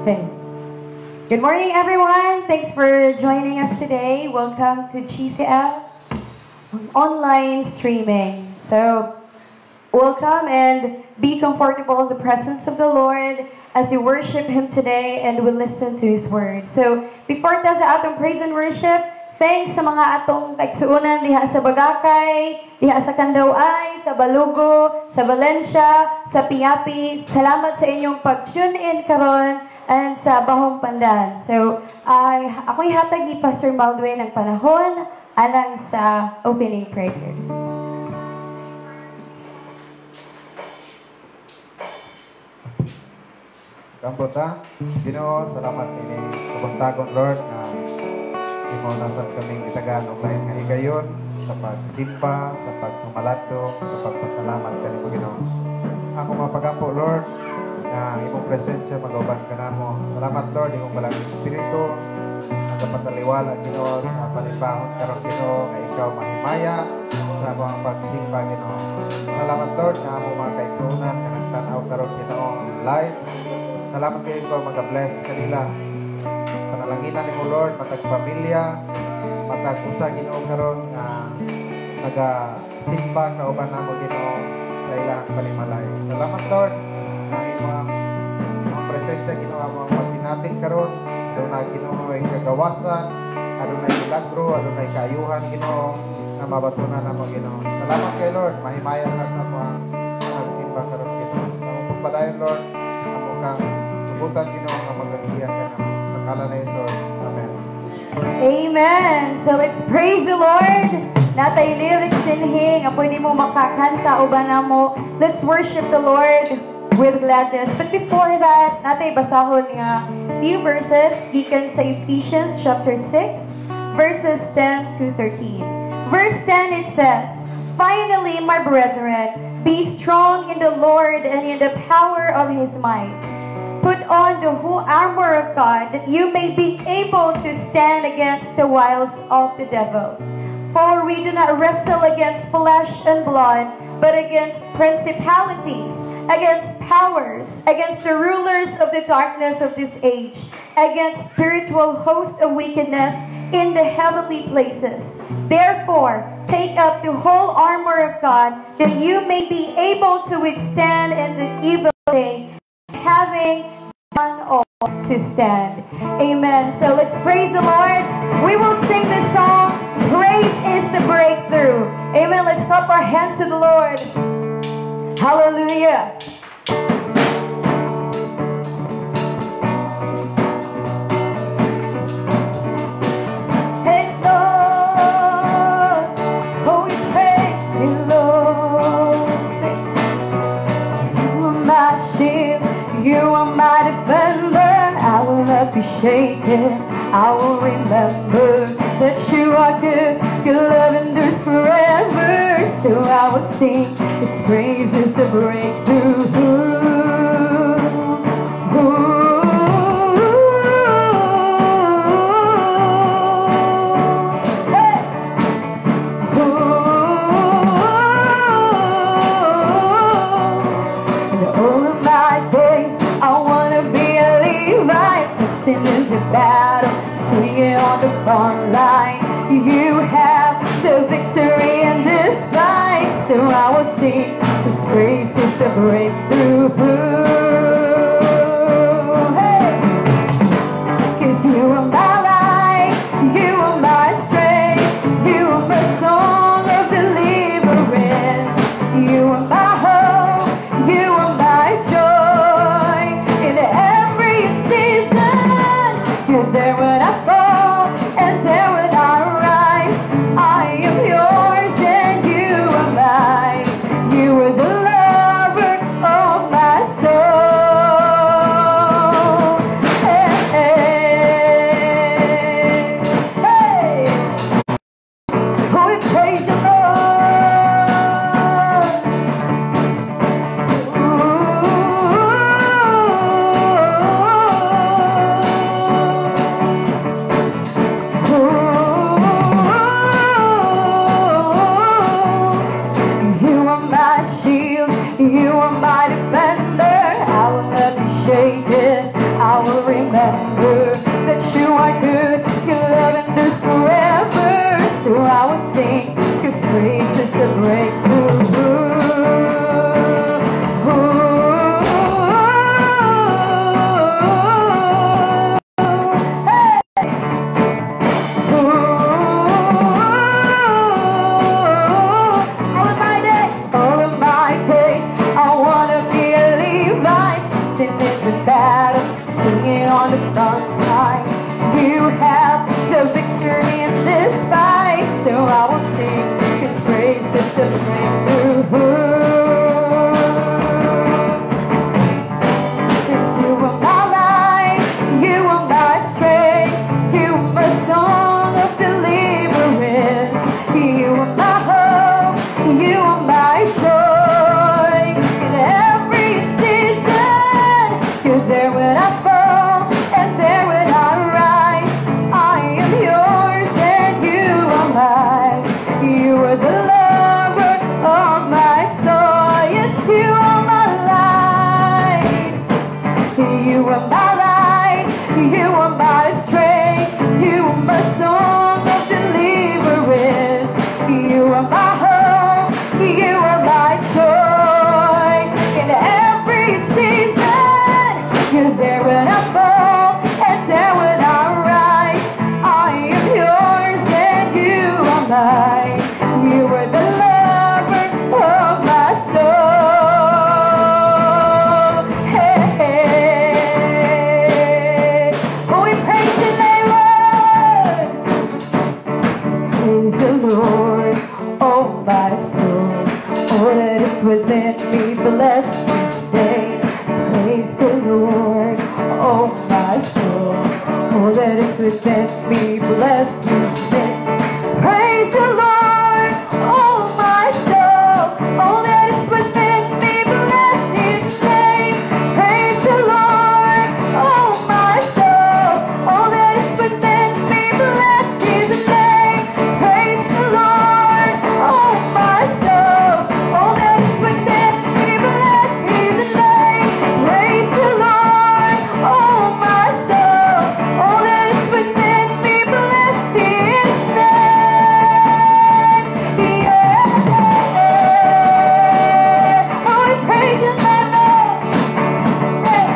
Okay. Good morning, everyone. Thanks for joining us today. Welcome to GCF online streaming. So, welcome and be comfortable in the presence of the Lord as you worship Him today and we listen to His word. So, before ta sa atong praise and worship, thanks sa mga atong kaigsuonan diha sa Bagakay, diha sa Kandaw-ay, sa Balugo, sa Valencia, sa Piapi. Salamat sa inyong pag-tune in karon and sa Bahong Pandan. So, ay ako'y hatag ni Pastor Maldwin ang panahon alang sa opening prayer. Kampo ta, Ginoo, salamat ini kabuntagon, Lord, nga imo nasad kaming itagaan og lain nga higayon sa pagsimba, sa pagpamalandong, sa pagpasalamat kanimo, Ginoo. Ako mapagampo, Lord, nga imong presensya magauban kanamo. Salamat, Lord, imong balang Espiritu nagapataliwala, Ginoo, sa panimbahon karon, Ginoo, nga ikaw mahimaya sa among pagsimba, Ginoo. Salamat, Lord, nga among mga kaigsuonan nga nagtan-aw karon, Ginoo, live. Salamat kay ikaw maga-bless kanila. Panalanginan nimo, Lord, matag pamilya, matag usa, Ginoo, karon nga nagasimba kauban namo, Ginoo, sa ilang panimalay. Salamat, Lord, nga imong ang presensya, Ginoo, among pagsinati karon. Adunay, Ginoo, ay kagawasan, adunay milagro, adunay kaayuhan, Ginoo, nga mabatunan namo, Ginoo. Salamat kay Lord, mahimaya ka sa mga nagsimba karon, Ginoo. Sa among pagpadayon, Lord, amo kang tugutan, Ginoo, nga magagiya ka namo. Sa ngalan ni Jesus. Amen. Amen. So let's praise the Lord. Natay lyrics dinhi nga pwede mo makakanta uban namo. Let's worship the Lord with gladness. But before that, natay basahon nga few verses gikan sa Ephesians chapter 6 verses 10 to 13. Verse 10, it says, "Finally, my brethren, be strong in the Lord and in the power of His might. Put on the whole armor of God, that you may be able to stand against the wiles of the devil. For we do not wrestle against flesh and blood, but against principalities, against powers, against the rulers of the darkness of this age, against spiritual hosts of wickedness in the heavenly places. Therefore, take up the whole armor of God, that you may be able to withstand in the evil day, having done all to stand." Amen. So let's praise the Lord. We will sing this song, "Praise is the Breakthrough." Amen. Let's clap our hands to the Lord. Hallelujah. Hey, Lord, oh, we praise you, Lord. Sing. You are my shield, you are my defender. I will not be shaken. I will remember that you are good, your love endures forever. So I will sing, His praise is the breakthrough. Ooh. Hey! Ooh. And all of my days, I wanna be a Levite, pressing into battle, swinging on the front line. You have the victory in this fight, so I will sing, His grace is the breakthrough. Hey! 'Cause you are my light, you are my strength, you are my song of deliverance. You are my hope, you are my joy. In every season, you're there when I fall and there when I rise. I am yours and you are mine. You are the lover of Singing on the front line. You have the victory in this fight, so I will sing, 'cause praise is the breakthrough. 'Cause you are my light, you are my strength, you are my song of deliverance. You are my hope, you are my joy. In every season, you're there when I fall and there when I rise. I am yours and you are mine. You are the lover of my soul. Yes, you are my light. You are my light, you are my strength, you are my song of deliverance. You are my hope, you are my joy. In every season, you're there when I fall and there when I rise. I am yours and you are mine. You are the lover of my soul. Hey, hey. Oh, we praise the name, Lord. Praise the Lord, oh my soul. All that is within me, bless His name. Praise the Lord, oh my soul. All that is within me, bless His name. Praise the Lord, oh my soul. All that is within me, bless His name. Praise the Lord, oh my soul. All that is within me, bless His name. Praise the Lord, oh my soul. All that is within me, bless His name. Praise the Lord, oh my soul. All that is within me, bless His name. Yeah. Oh, we praise His name, Lord. Yeah.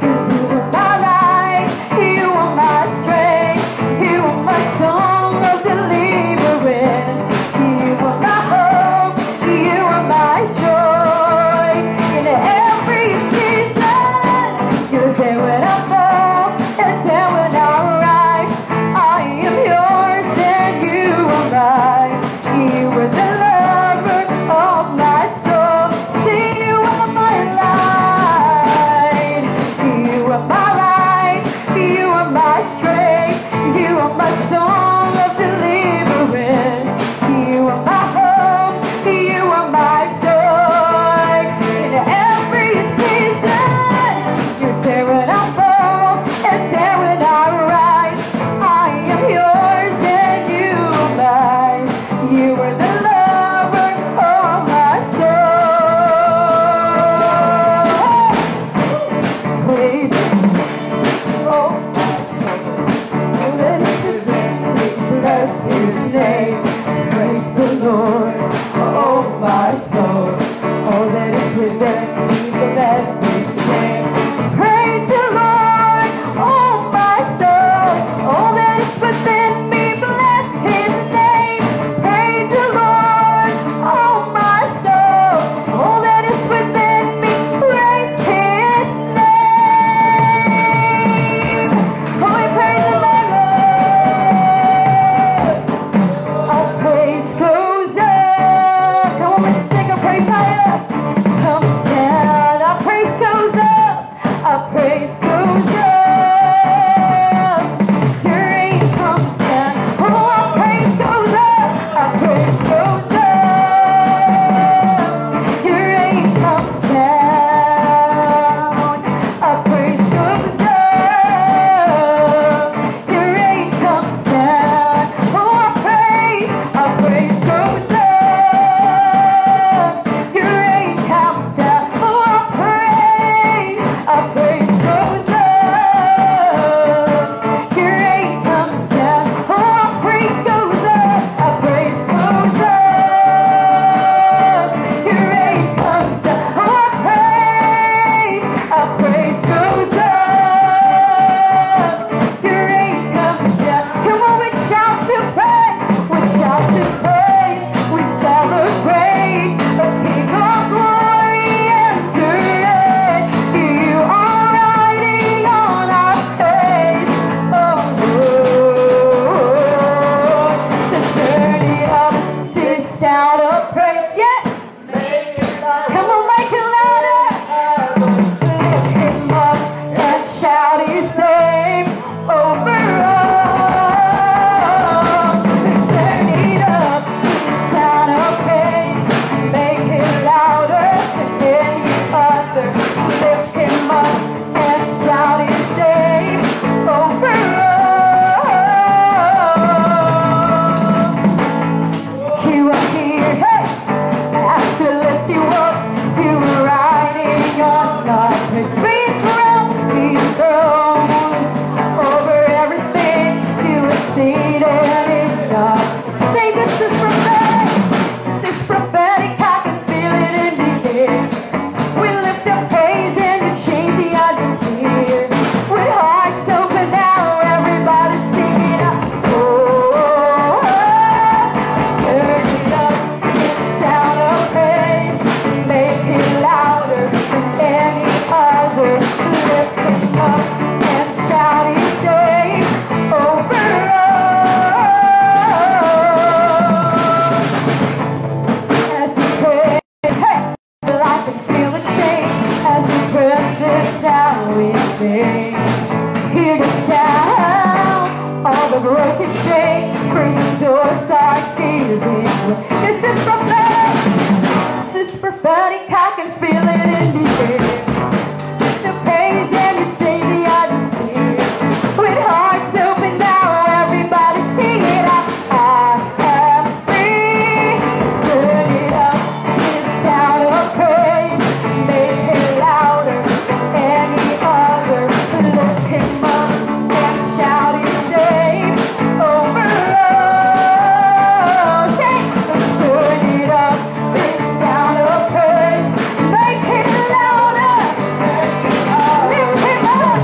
'Cause you are my light, you are my strength, you are my song of deliverance. You are my hope, you are my joy. In every season, you're there when I fall and there when I rise. I am yours and you are mine. You are the lover of my soul. See, you are my light. You are my light. You are my strength. You are my song of deliverance. You are my hope. You are my joy. In every season, you're there when I fall and there when I rise. I am yours and you are mine. You are the lover of my soul. Praise, oh my soul. Oh, that is within me, bless His name. Praise the Lord, oh my soul. All that is within me, bless His name. Praise the Lord, oh my soul. All that is within me, bless His name. Praise the Lord, oh my soul. All that is within me, praise His name. Oh, we praise the Lord. Our praise goes up. Come on, let's take a praise higher. Comes down. Our praise goes up. Our praise goes up. Your rain comes down. Oh, our praise goes up. Our praise goes up. Your rain comes down. Our praise goes up. Your rain comes down. Oh, our praise goes up. Your rain comes down. Oh, our praise goes up. Your rain comes down. Oh, our praise goes up. Our praise goes up. Your rain comes down. Oh, our praise goes up. Your rain comes down. Come on, we shout to praise. We shout to praise. We celebrate. A King of glory entered. He Name. Hear the sound of the broken chains, prison doors are giving. This is prophetic. This is prophetic. I can feel it in the air. The praise and the change the atmosphere. With hearts open now, everybody sing it out. I am free. Turn it up. This sound of praise. Make it louder than any other. Lift him up and shout his name over us. Hey, turn it up. This sound of praise. Make it louder. Lift him up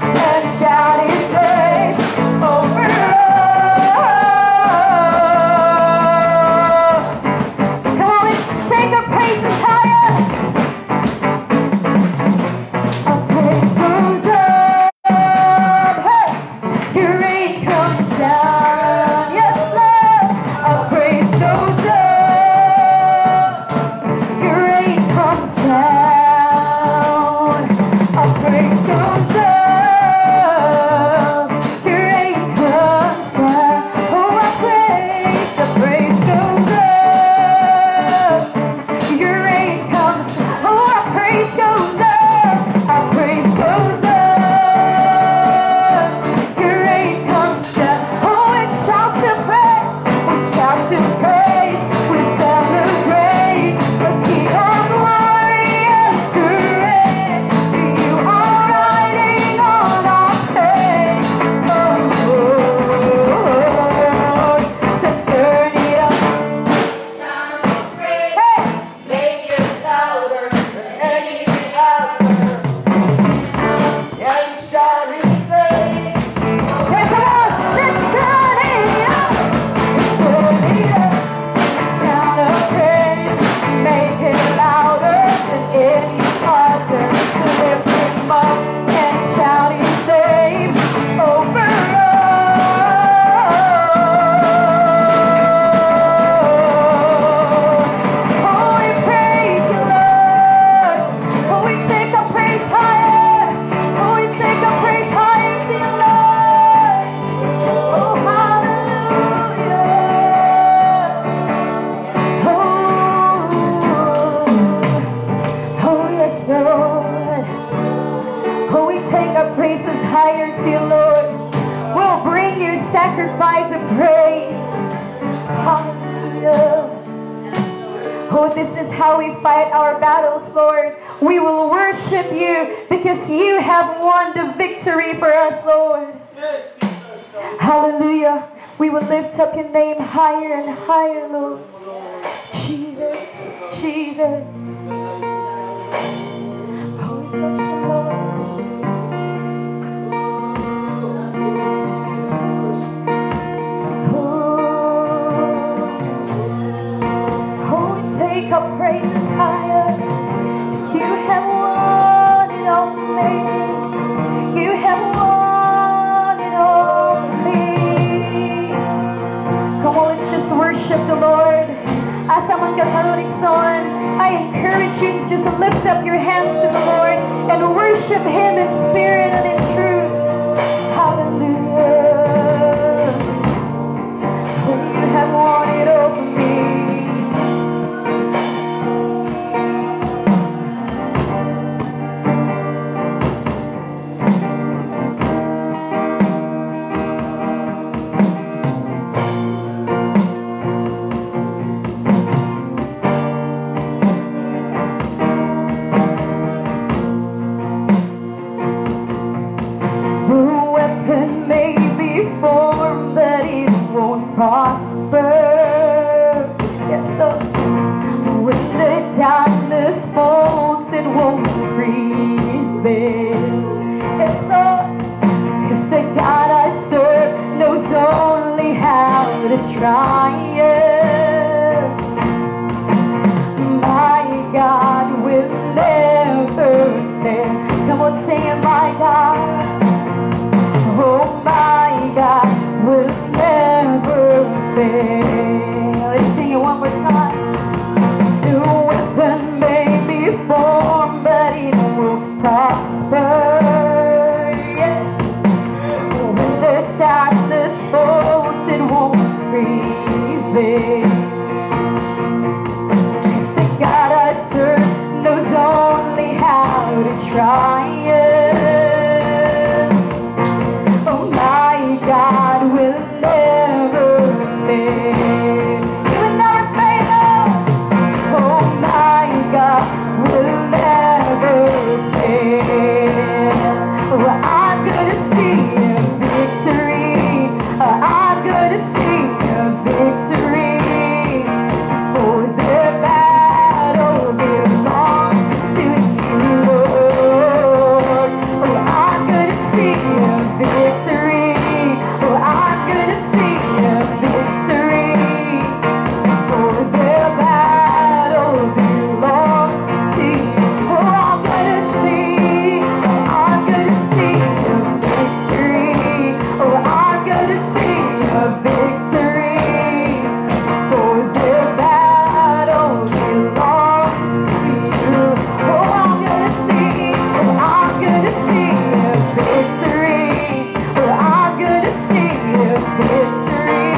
and shout his name over us. Come on, let's take our praises higher. Our praise goes up. Hey, your rain comes down. Yes, Lord. Our praise goes up. Your rain comes down. Our praise goes up. Your rain comes down. Oh, our praise, the praise goes up. Your rain comes. Oh, our praise goes up. Our praise goes up. Your rain comes down. Oh, we shout to praise. We shout to praise. We celebrate the King of Glory is great. You are riding on our faith. Oh, Lord. So turn it up. Sound of praise, Hey! Make it louder than any other. And shout his name. Hey, come on, let's turn it up. Turn it up. Sound of praise, make it louder than any other. Lift him up and shout his name over us. Oh, we praise you, Lord. Oh, we take our praise higher. Oh, we take our praise higher to you, Lord. Oh, hallelujah. Oh, yes, Lord. Oh, we take our praises higher to you, Lord. We'll bring you sacrifice of praise. Hallelujah. Oh, this is how we fight our battles, Lord. We will worship you because you have won the victory for us, Lord. Yes, Jesus. Hallelujah. We will lift up your name higher and higher, Lord. Jesus, Jesus. Oh, we bless you, Lord. Oh, we take our praises higher. 'Cause you have won it all for me. You have won it all for me. Come on, let's just worship the Lord. Asa man ka karon, igsoon, I encourage you to just lift up your hands to the Lord and worship Him in spirit and in truth. Hallelujah. Oh, you have won it all for me. The weapon may be formed, but it won't prosper. Yes, so when the darkness falls, it won't prevail. Yes, so 'cause the God I serve knows only how to triumph. My God will never fail. Come on, sing it, my God. Oh, my God will never fail. Let's sing it one more time. The weapon may be formed, but it won't prosper. Triumph. Oh, my God will never fail. He will never fail. Oh, my God will never fail. Oh, I'm gonna see a victory. I'm gonna see a victory. For the battle belongs to you, Lord. Oh, I'm gonna see a victory. Oh, I'm gonna see a victory. For the battle belongs to you. Oh, I'm gonna see. Oh, I'm gonna see a victory. Oh, I'm gonna see a victory. For the battle belongs to you. Oh, I'm gonna see. Oh, I'm gonna see a victory. Oh, I'm gonna see a victory.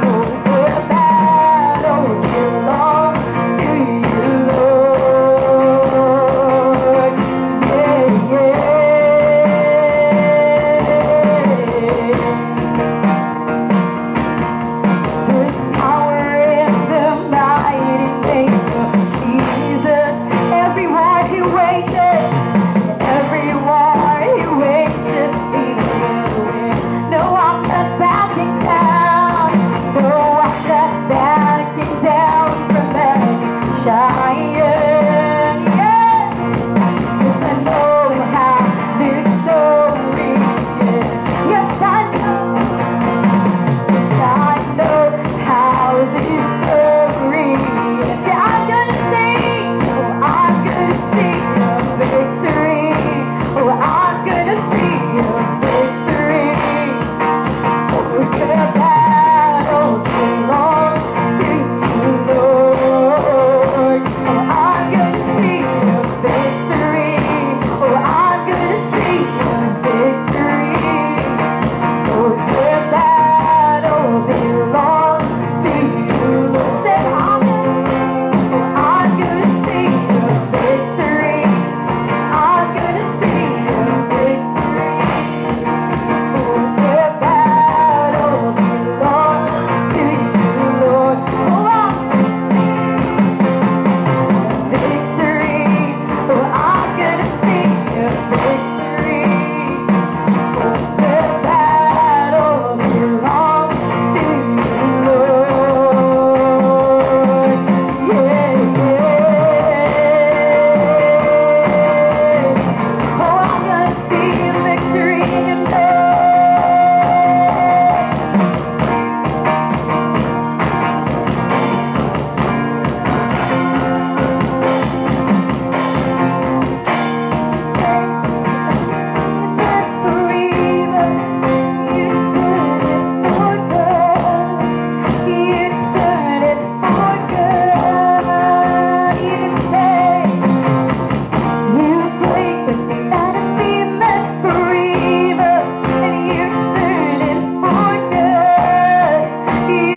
For the battle belongs to you, Lord. Yeah. There's power in the mighty name of Jesus. Every war he wages, every war he wages, he will win. No, I'm not backing down. No, I'm not backing down from any giant. Yes, 'cause I know how this story ends. Yes, I know. I know how this story ends. Yeah, I'm gonna see. Oh, I'm gonna see a victory. Oh, I'm gonna see a victory. Oh, the battle belongs to you, Lord. Oh, I'm gonna see a victory. Oh, I'm gonna see a victory. For the battle belongs to you, Lord. Say, I'm gonna see, oh, I'm gonna see a victory. I'm gonna see a victory. For the battle belongs to you, Lord. Oh, I'm gonna see a victory. Oh, I'm gonna see a victory. For the battle belongs to you, Lord. Yeah. Oh, I'm gonna see a victory in your name. You turn it for good. You turn it for good. You take what the enemy meant for evil, and you turn it for good. You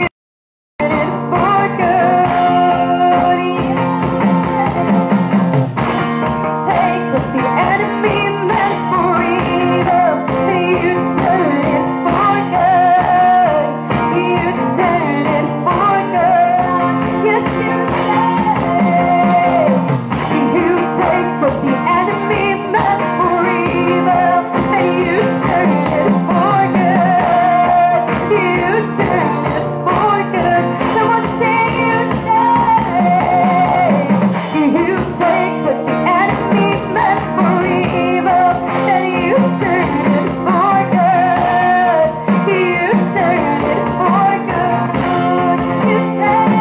turn it for good. Take what the enemy meant for evil, you turn it for good. You turn it for good. Yes, you say. You take what the enemy meant for evil, and you turn it for good. You turn it for good. Someone say you take. You take what the enemy meant for evil, and you turn it for good. You turn it for good. You take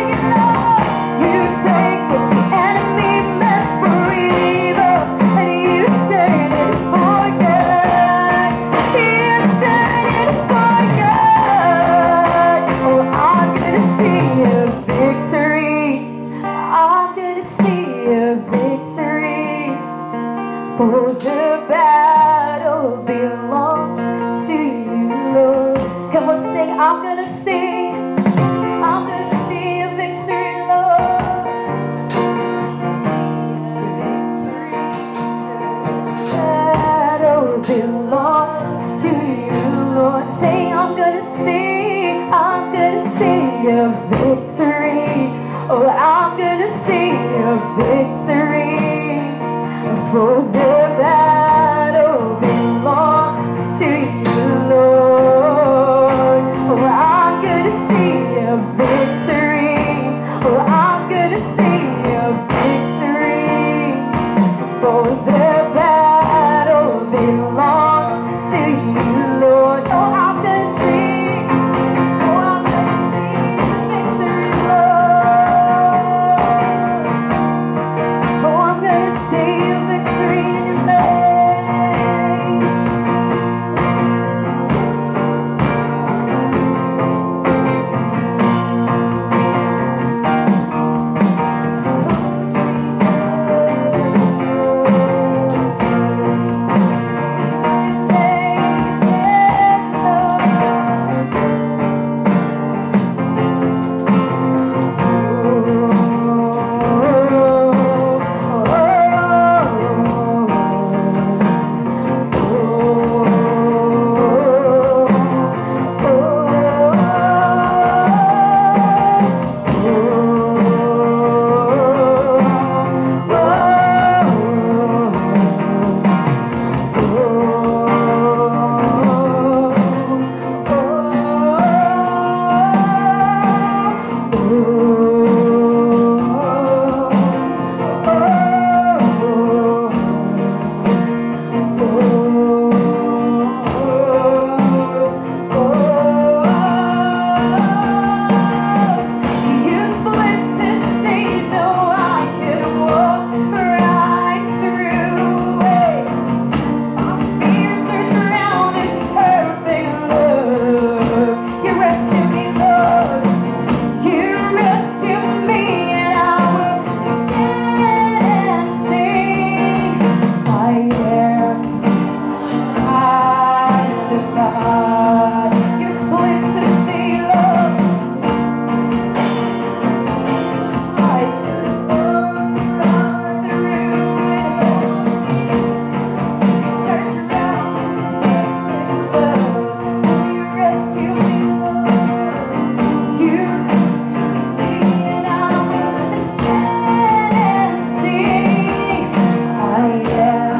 it, Lord. You take what the enemy meant for evil, and you turn it for good. You turn it for good. Oh, I'm gonna see a victory. I'm gonna see a victory. For the battle belongs to you, Lord. Come on, sing. I'm gonna see. I'm gonna see a victory, Lord. Belongs to you, Lord. Say, I'm gonna sing of victory. Oh, I'm gonna sing of victory. For the battle belongs to you, Lord. Oh, I'm gonna sing of victory. Oh, I'm gonna sing of victory. For the battle belongs to you, Lord. Oh, I'm gonna sing. Oh, I'm gonna sing victory, Lord. Oh, I'm gonna sing victory in your name. You split the sea so I could walk right through it. My fears are drowned in perfect love. You rescue me, Lord. You rescue me, and I will stand and sing. I am child of God. You split the sea, Lord. I could walk right through it. Are drowned in perfect love. You rescue me, Lord. You rescue me, and I will stand and sing. I am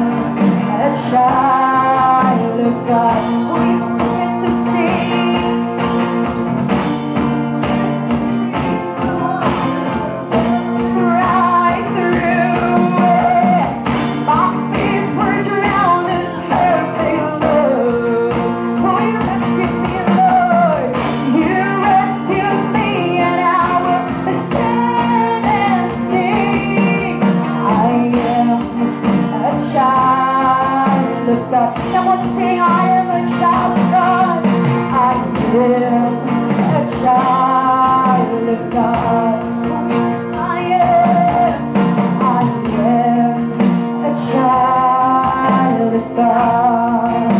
a child of God. We split to sing. Right through it. My fears were drowned in perfect love. Oh, you rescued me, Lord. You rescued me, and I will stand and sing. I am a child of God. Someone sing, I am a child of God. I am a child of God. Yes, I am. I am a child of God.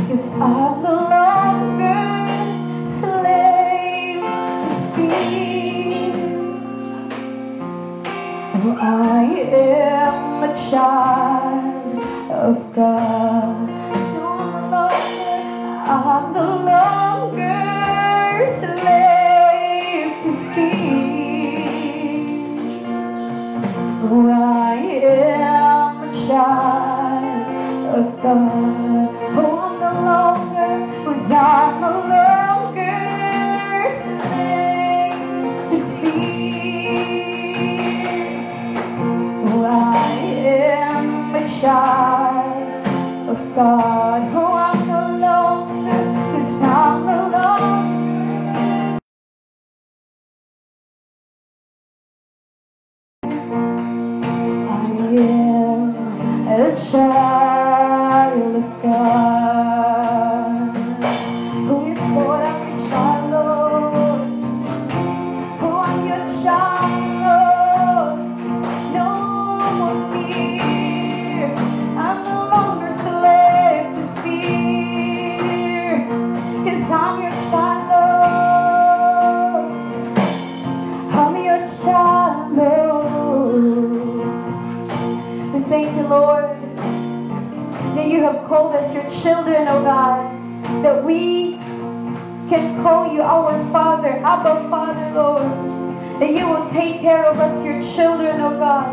'Cause I'm no longer slave to fear. Oh, I am a child of God. So I'm no longer slave to fear. Oh, I am a child of God. Oh, I'm no longer, 'cause I'm no longer slave to fear. Oh, I am a child of God. Oh, I'm no longer, 'cause I'm no longer. I am a child of God. Oh, yes, Lord, I'm your child, Lord. Oh, I'm your child, Lord. No more fear. I'm no longer slave to fear. 'Cause I'm your child, Lord. I'm your child, Lord. We thank you, Lord. that you have called us your children, O God, that we can call you our Father, Abba Father, Lord, that you will take care of us, your children, O God.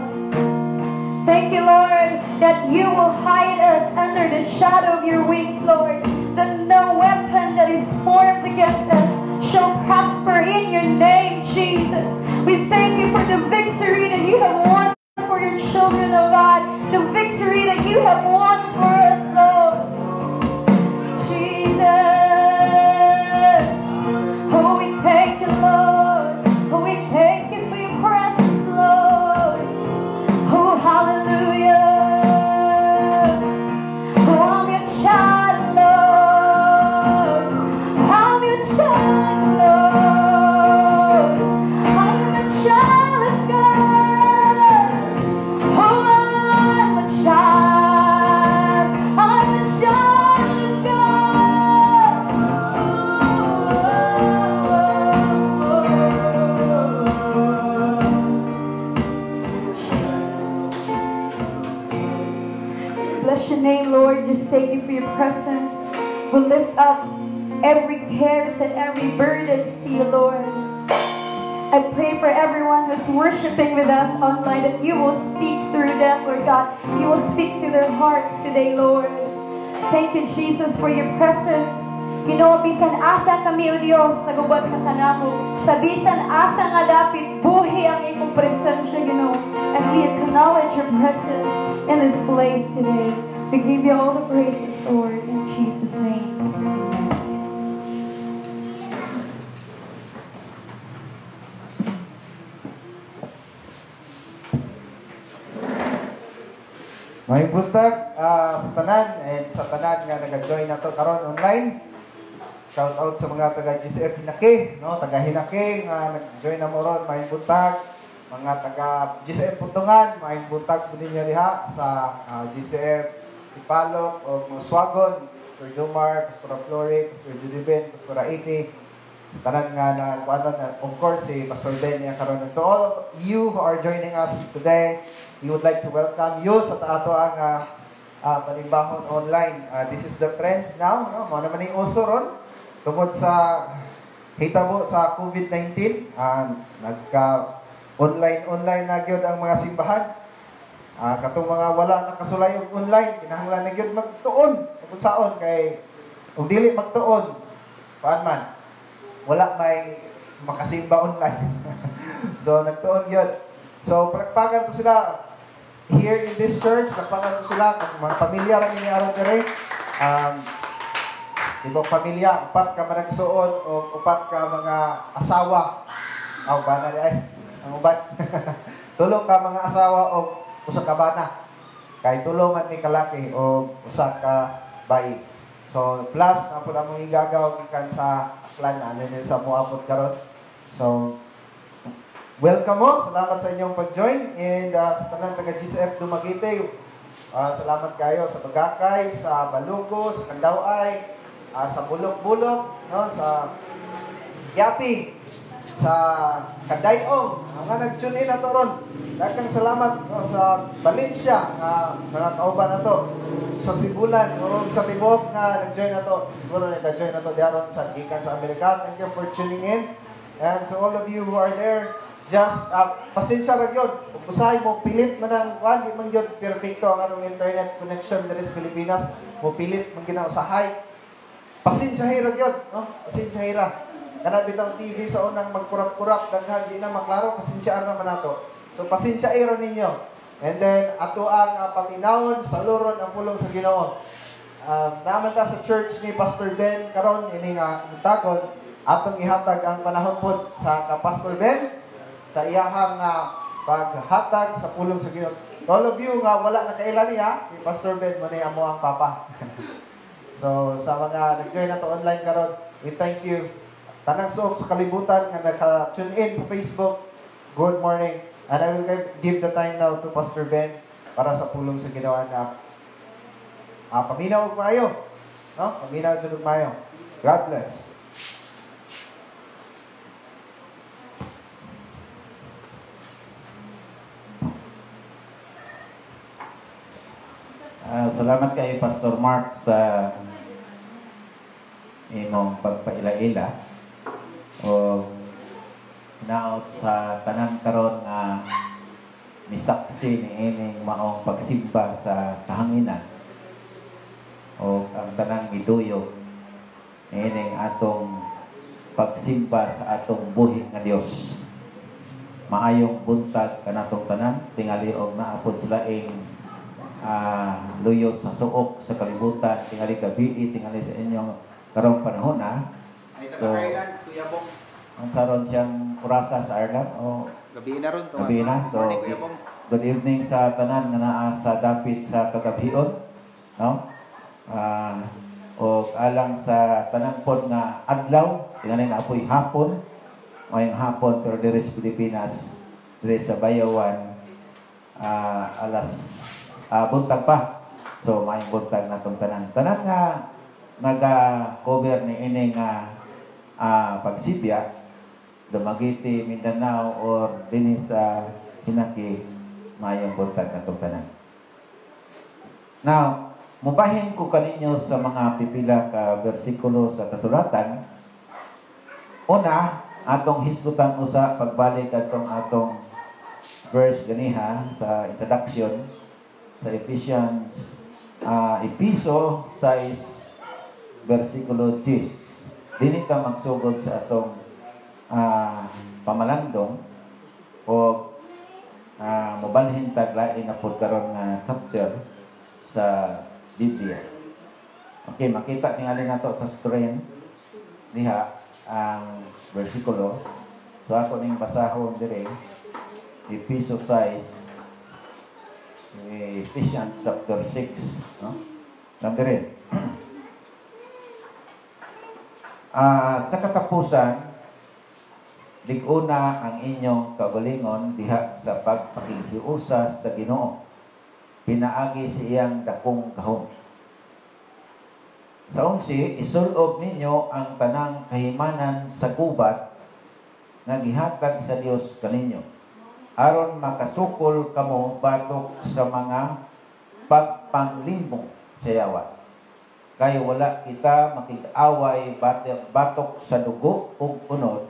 Thank you, Lord, that you will hide us under the shadow of your wings, Lord, that no weapon that is formed against us shall prosper in your name, Jesus. We thank you for the victory that you have won for your children, O God, the victory that you have won for us, Lord. Jesus. Oh, we thank you, Lord. Oh, we thank you for your presence, Lord. Oh, hallelujah. Oh, I'm your child, Lord. I'm your child, Lord. I'm a child of God. Oh, I'm a child. I'm a child of God. Oh. Bless your name, Lord. Just thank you for your presence. We lift up every cares and every burden to you, Lord. I pray for everyone that's worshiping with us online that you will speak through them, Lord God. You will speak to their hearts today, Lord. Thank you, Jesus, for your presence. Ginoo, bisan asa kami, O Dios, naguban ka kanamo. Sa bisan asa nga dapit, buhi ang imong presensya, Ginoo. And we acknowledge your presence in this place today. We give you all the praises, Lord, in Jesus' name. Amen. Maayong buntag sa tanan and sa tanan nga nag-join nato karon online. Shout out sa mga taga GCF Hinake, no? Taga Hinake nga nag-join na mo ron, maayong buntag. Mga taga GCF Putungan, maayong buntag po ninyo diha sa GCF Sipalok o Muswagon, Pastor Jomar, Pastor Flore, Pastor Judibin, Pastor Iti, tanan nga na kuano na, of course si Pastor Ben niya karon. To all of you who are joining us today, we would like to welcome you sa ato ang panimbahon online. This is the trend now, no? Mao naman ning uso ron tungod sa hitabo sa COVID-19, nagka online online na gyud ang mga simbahan. Katong mga wala nakasulay og online, kinahanglan na gyud magtuon kung saon kay ug dili magtuon kuan man wala may makasimba online. So nagtuon gyud. So palakpakan ko sila here in this church, palakpakan ko sila kung mga pamilya ra ni aron diri. Ibang pamilya, upat ka managsuon o upat ka mga asawa. Aw bana di ay ang uban. Tulo ka mga asawa o usa ka bana. Kay tulo man ni kalaki o usa ka bayi. So plus na pud among igagaw gikan sa clan ano ni sa moabot karon. So welcome mo, salamat sa inyong pag-join and sa tanan taga GCF Dumaguete. Salamat kayo sa Bagakay, sa Balugo, sa Kandaway, sa Bulok-Bulok, no, sa Yapi, sa Kadayong, mga nag-tune in ato ron. Daghang salamat, no, sa Valencia, mga kauban nato, sa Sibulan, o sa tibuok nga nag-join nato. Siguro nag-join nato diaron sa gikan sa Amerika. Thank you for tuning in. And to all of you who are there, just pasensya ra gyud. Ug usahay mo pilit man ang kuan, di man gyud perpekto ang atong internet connection diri sa Pilipinas. Mo pilit man gina usahay. Pasensya ra gyud, no? Pasensya ra. Kana bitang TV sa unang magkurap-kurap daghan di na maklaro, pasensya ra man nato. So pasensya ra ninyo. And then ato ang paminawon sa luron ang pulong sa Ginoo. Naman ta sa church ni Pastor Ben karon ini nga butagon atong ihatag ang panahon pod sa ka Pastor Ben sa iyahang paghatag sa pulong sa Ginoo. To all of you nga wala nakaila niya, si Pastor Ben mo ni amo ang papa. So sa mga nag-join nato online karon, we thank you. Tanang suok sa kalibutan nga naka-tune in sa Facebook, good morning. And I will give the time now to Pastor Ben para sa pulong sa Ginoo na paminaw og maayo. No? Paminaw jud og maayo. God bless. Salamat kay Pastor Mark sa imong pagpaila-ila o hinaot sa tanan karon nga misaksi ni ining maong pagsimba sa kahanginan o ang tanang miduyog niining atong pagsimba sa atong buhi nga Dios. Maayong buntag kanatong tanan, tingali og naa pod sa laing luyo sa suok sa kalibutan, tingali gabii, tingali sa inyong karong panahon na. Ay, taga So, Ireland, Kuya Bong. Ang saron siyang orasa sa Ireland o Gabi na ron. Gabi na. So, Morning, Kuya Bong. Good evening sa tanan nga naa sa dapit sa kagabhion, no? O alang sa tanan pod nga adlaw, tingali naa poy hapon, ngayong hapon, pero diri sa Pilipinas, diri sa Bayawan, alas buntag pa. So maayong buntag natong tanan. Tanan nga naga-cover ni ini nga pagsibya, Dumaguete, Mindanao, or dinhi sa Hinaki, maayong buntag natong tanan. Now, mubahin ko kaninyo sa mga pipila ka bersikulo sa kasulatan. Una, atong hisgutan usa pagbalik atong atong verse ganiha sa introduction sa Ephesians, Episo 6 versikulo 10. Dini ta magsugod sa atong pamalandong o mobalhin tag lain na pud karon nga chapter sa Biblia. Okay, makita tingali nato sa screen diha ang versikulo. So ako ning basahon dire, Episo 6, Ephesians chapter 6, no? Lang dire. Sa katapusan, lig-una ang inyong kaugalingon diha sa pagpakighiusa sa Ginoo, pinaagi sa iyang dakong gahom. Sa 11, isulob ninyo ang tanang kahimanan sa gubat nga gihatag sa Dios kaninyo, aron makasukol kamo batok sa mga pagpanglimbong sa yawa. Kay wala kita makig-away batok sa dugo ug unod,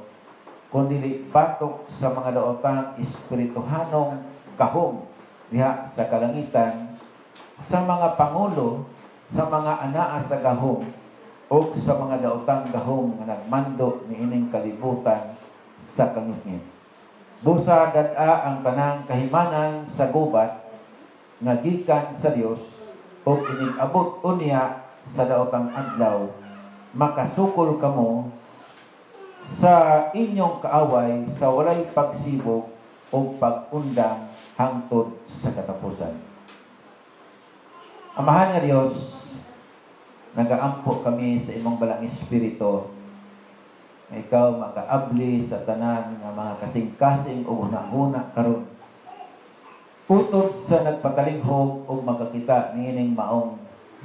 kundi batok sa mga daotang espirituhanong gahom diha sa kalangitan, sa mga pangulo, sa mga anaa sa gahom, ug sa mga daotang gahom nga nagmando niining kalibutan sa kangitngit. Busa dad-a ang tanang kahimanan sa gubat nga gikan sa Dios, ug inig-abot unya sa daotang adlaw, makasukol kamo sa inyong kaaway sa walay pagsibog o pag-undang hangtod sa katapusan. Amahan nga Dios, nagaampo kami sa imong balang espiritu nga ikaw makaabli sa tanan nga mga kasing-kasing o hunahuna karon. Utod sa nagpatalinghog o makakita niining maong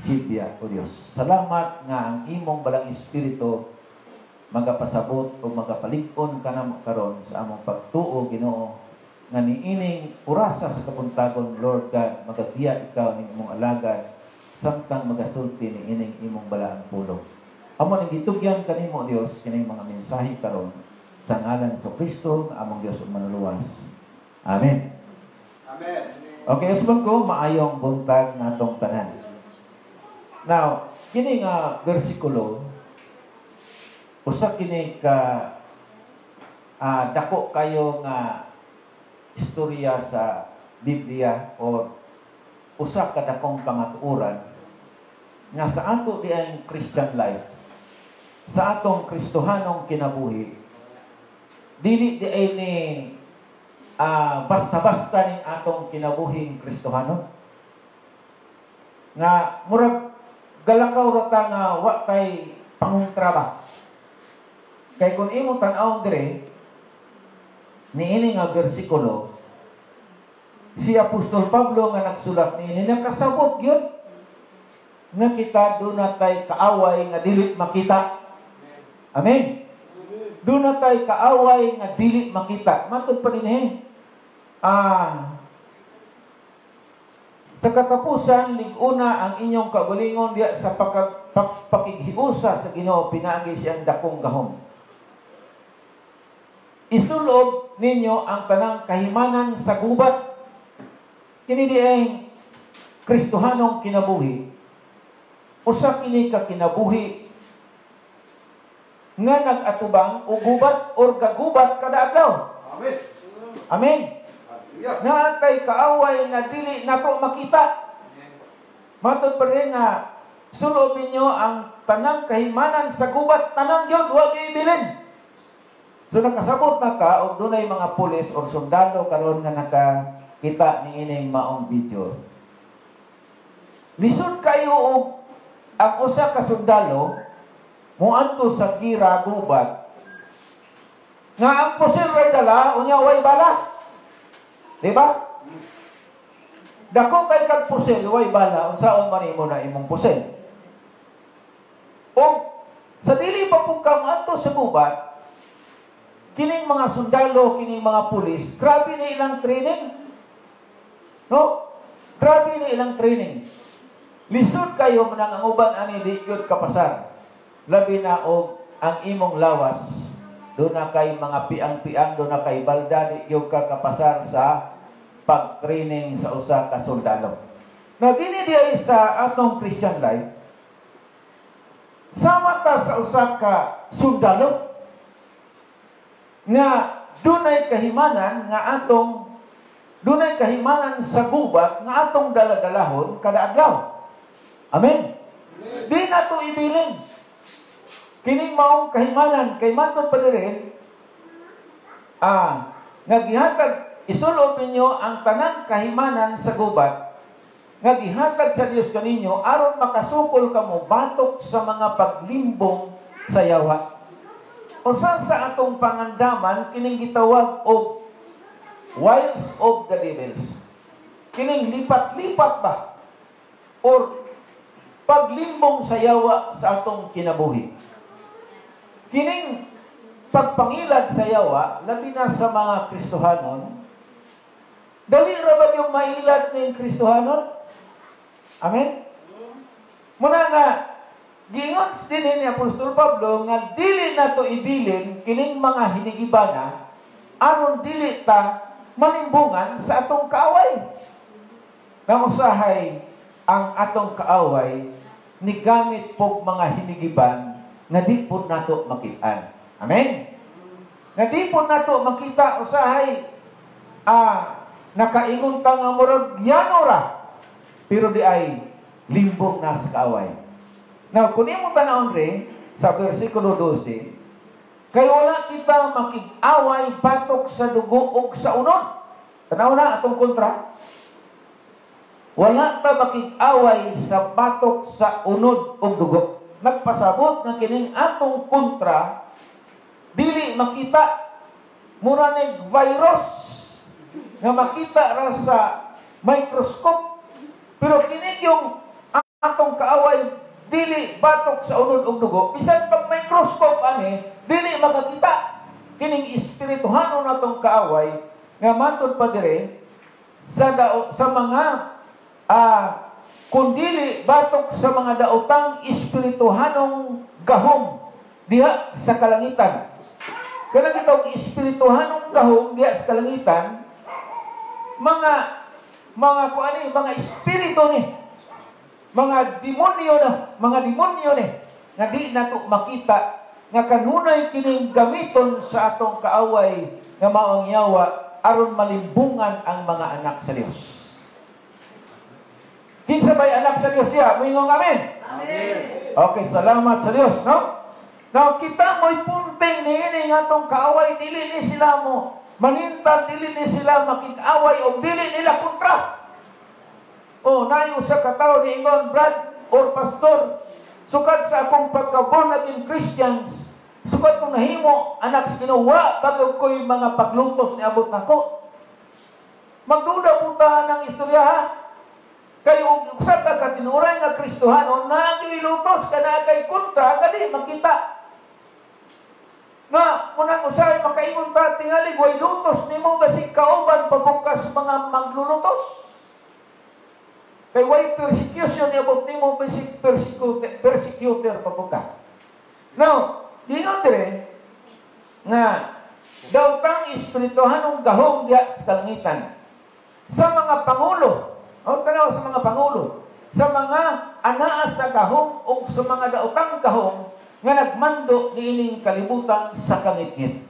sibya, O Dios. Salamat nga ang imong balang espiritu magapasabot o magapalig-on kanamo karon sa among pagtuo, Ginoo, nga niining orasa sa kabuntagon, Lord God, magagiya ikaw ning imong alagad samtang magasulti niining imong balaang pulong. Amo ning gitugyan kanimo, Dios, kining mga mensahe karon sa ngalan sa Kristo nga among Dios ug Manluluwas. Amen. Amen. Okay, usbon ko, maayong buntag natong tanan. Now, kini nga bersikulo usa kini ka dako kayo nga istorya sa Biblia o usa ka dakong pangatuoran nga sa ato di ang Christian life, sa atong Kristohanong kinabuhi, dili di ay ni basta-basta ning atong kinabuhing Kristohano nga murag galakaw ra ta nga wa tay pangontra ba. Kay kung imo tan-awon dire niini nga bersikulo, si Apostol Pablo nga nagsulat niini nakasabot gyud nga kita duna tay kaaway nga dili makita. Amen. Duna tay kaaway nga dili makita. Matud pa dinhi. Sa katapusan, lig-una ang inyong kaugalingon diya sa pakighiusa sa Ginoo pinaagi siyang dakong gahom. Isulob ninyo ang tanang kahimanan sa gubat. Kini diay Kristohanong kinabuhi. Usa kini ka kinabuhi nga nag-atubang og gubat or gagubat kada adlaw. Amen. Amen. Hallelujah. Naa kay kaaway nga dili nato makita. Matod pa rin nga sulobin nyo ang tanang kahimanan sa gubat, tanan gyud, wa gyud ibilin. So nakasabot na ka og dunay mga pulis or sundalo karon nga nakakita niining maong video. Lisod kayo og ang usa ka sundalo moadto sa gira gubat nga ang pusil ray dala, unya way bala. Di ba? Dako kay kag pusil, way bala, unsaon man nimo na imong pusil. O sa dili pa pud ka moadto sa gubat, kining mga sundalo, kining mga pulis, grabe ni ilang training. No? Grabe ni ilang training. Lisod kayo manang ang uban ani di gyud kapasar. Labi na og ang imong lawas, doon na kay mga piang-piang, doon na kay balda, di gyud ka kapasar sa pag-training sa usa ka sundalo. Now, dini diay sa atong Christian life, sama ta sa usa ka sundalo nga dunay kahimanan nga atong dunay kahimanan sa gubat nga atong daladalahon kada adlaw. Amen. Di na to ibilin. Kining maong kahimanan kay matod pa rin nga gihatag, isulob ninyo ang tanang kahimanan sa gubat nga gihatag sa Dios kaninyo aron makasukol kamo batok sa mga paglimbong sa yawa. Usa sa atong pangandaman kining gitawag og wiles of the devils. Kining lipat-lipat ba or paglimbong sa yawa sa atong kinabuhi. Kining pagpangilad sa yawa, labi na sa mga Kristohanon, dali ra ba yung mailad ning Kristohanon? Amen? Muna nga, giingon din ni Apostol Pablo nga dili na to ibilin kining mga hinigibana aron dili ta malimbungan sa atong kaaway. Nga usahay ang atong kaaway ni gamit pog mga hinigiban nga di po nato makitaan. Amen? Nga di po nato makita usahay nakaingon ta nga murag yano ra, pero di ay limbong na sa kaaway. Now, kung imo tan-awon rin sa versikulo 12, kay wala kita makig-away batok sa dugo ug sa unod. Tanaw na atong kontra. Wala ta makig-away sa batok sa unod ug dugo. Nagpasabot nga kining atong kontra dili makita, mura nig virus nga makita ra sa microscope, pero kini yung atong kaaway dili batok sa unod ug dugo. Bisan pag microscope ani dili makakita kining espirituhanon natong kaaway nga matud pa dire sa dao, sa mga kundili batok sa mga daotang espirituhanong gahom diha sa kalangitan. Kanang itong espirituhanong gahom diha sa kalangitan, mga mga kuani, mga espiritu ni, mga demonyo na, mga demonyo ni nga di nato makita nga kanunay kining gamiton sa atong kaaway nga maong yawa aron malimbungan ang mga anak sa Dios. Kinsa bay anak sa Dios diha? Moingon amen. Amen. Okay, salamat sa Dios, no? Now kita mo'y punting niini nga atong kaaway, dili ni sila mo manintal, dili ni sila makig-away o dili nila kontra. O naay usa ka tawo niingon, Brad or pastor, sukad sa akong pagka-born again Christians, sukad kong nahimo anak sa Ginoo, wa bagay ko'y mga paglutos ni abot nako. Magduda po ta ng istorya ha. Kay og usa ka katinuray nga Kristohano, naagyo'y lutos kana kay kontra gali makita. Na unang usahay makaingon ta tingali way lutos nimo basig kauban pabukas mga maglulutos. Kay way persecution niabot nimo, persecutor, persecutor pa po ka. Now, dingon dire nga daotang espirituhanong gahom diya sa kalangitan sa mga pangulo, o tanaw, sa mga pangulo, sa mga anaa sa gahom o sa mga daotang gahom nga nagmando niining kalibutan sa kangitngit.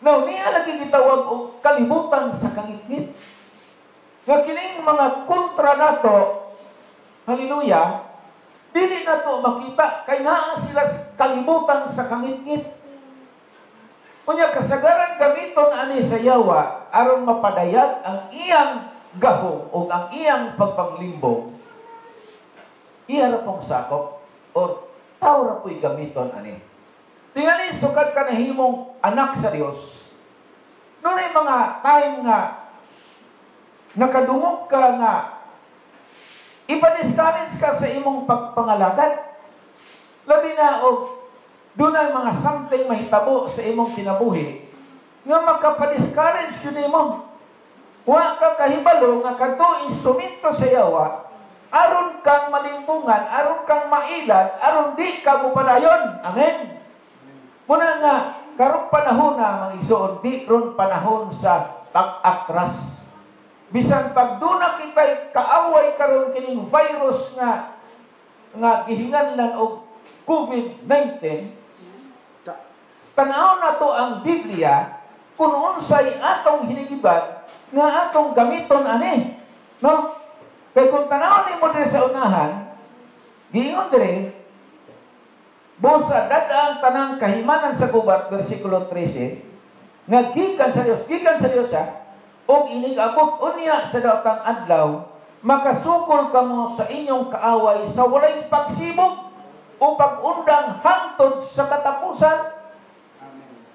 Now, niya lagi gitawag og kalibutan sa kangitngit. Nga kining mga kontra nato, hallelujah, dili nato makita kay naa sila sa kalibutan sa kangitngit. Unya kasagaran gamiton ani sa yawa aron mapadayag ang iyang gahom o ang iyang pagpanglimbong. Iya ra pong sakop or tao ra po'y gamiton ani. Tingali sukad ka nahimong anak sa Dios, dunay mga time nga nakadungog ka nga ipa-discourage ka sa imong pagpangalagad. Labi na og dunay mga something mahitabo sa imong kinabuhi nga makapa-discourage yun nimo. Wa ka kahibalo nga kadto instrumento sa yawa aron kang malimbungan, aron kang mailad, aron di ka mopadayon. Amen. Muna nga karong panahon na, mga igsoon, di ron panahon sa pag-atras. Bisan pag duna kita'y kaaway karon, kining virus nga nga gihinganlan og COVID-19, tanaw na to ang Biblia kung unsay atong hinigiban nga atong gamiton ani. No? Kay kung tanaw nimo diri sa unahan, giingon diri, busa dad-a ang tanang kahimanan sa gubat, versikulo 13, nga gikan sa Dios, gikan sa Dios ha, ug inig-abot unya sa daotang adlaw, makasukol kamo sa inyong kaaway sa walay pagsibog o pag-undang hangtod sa katapusan.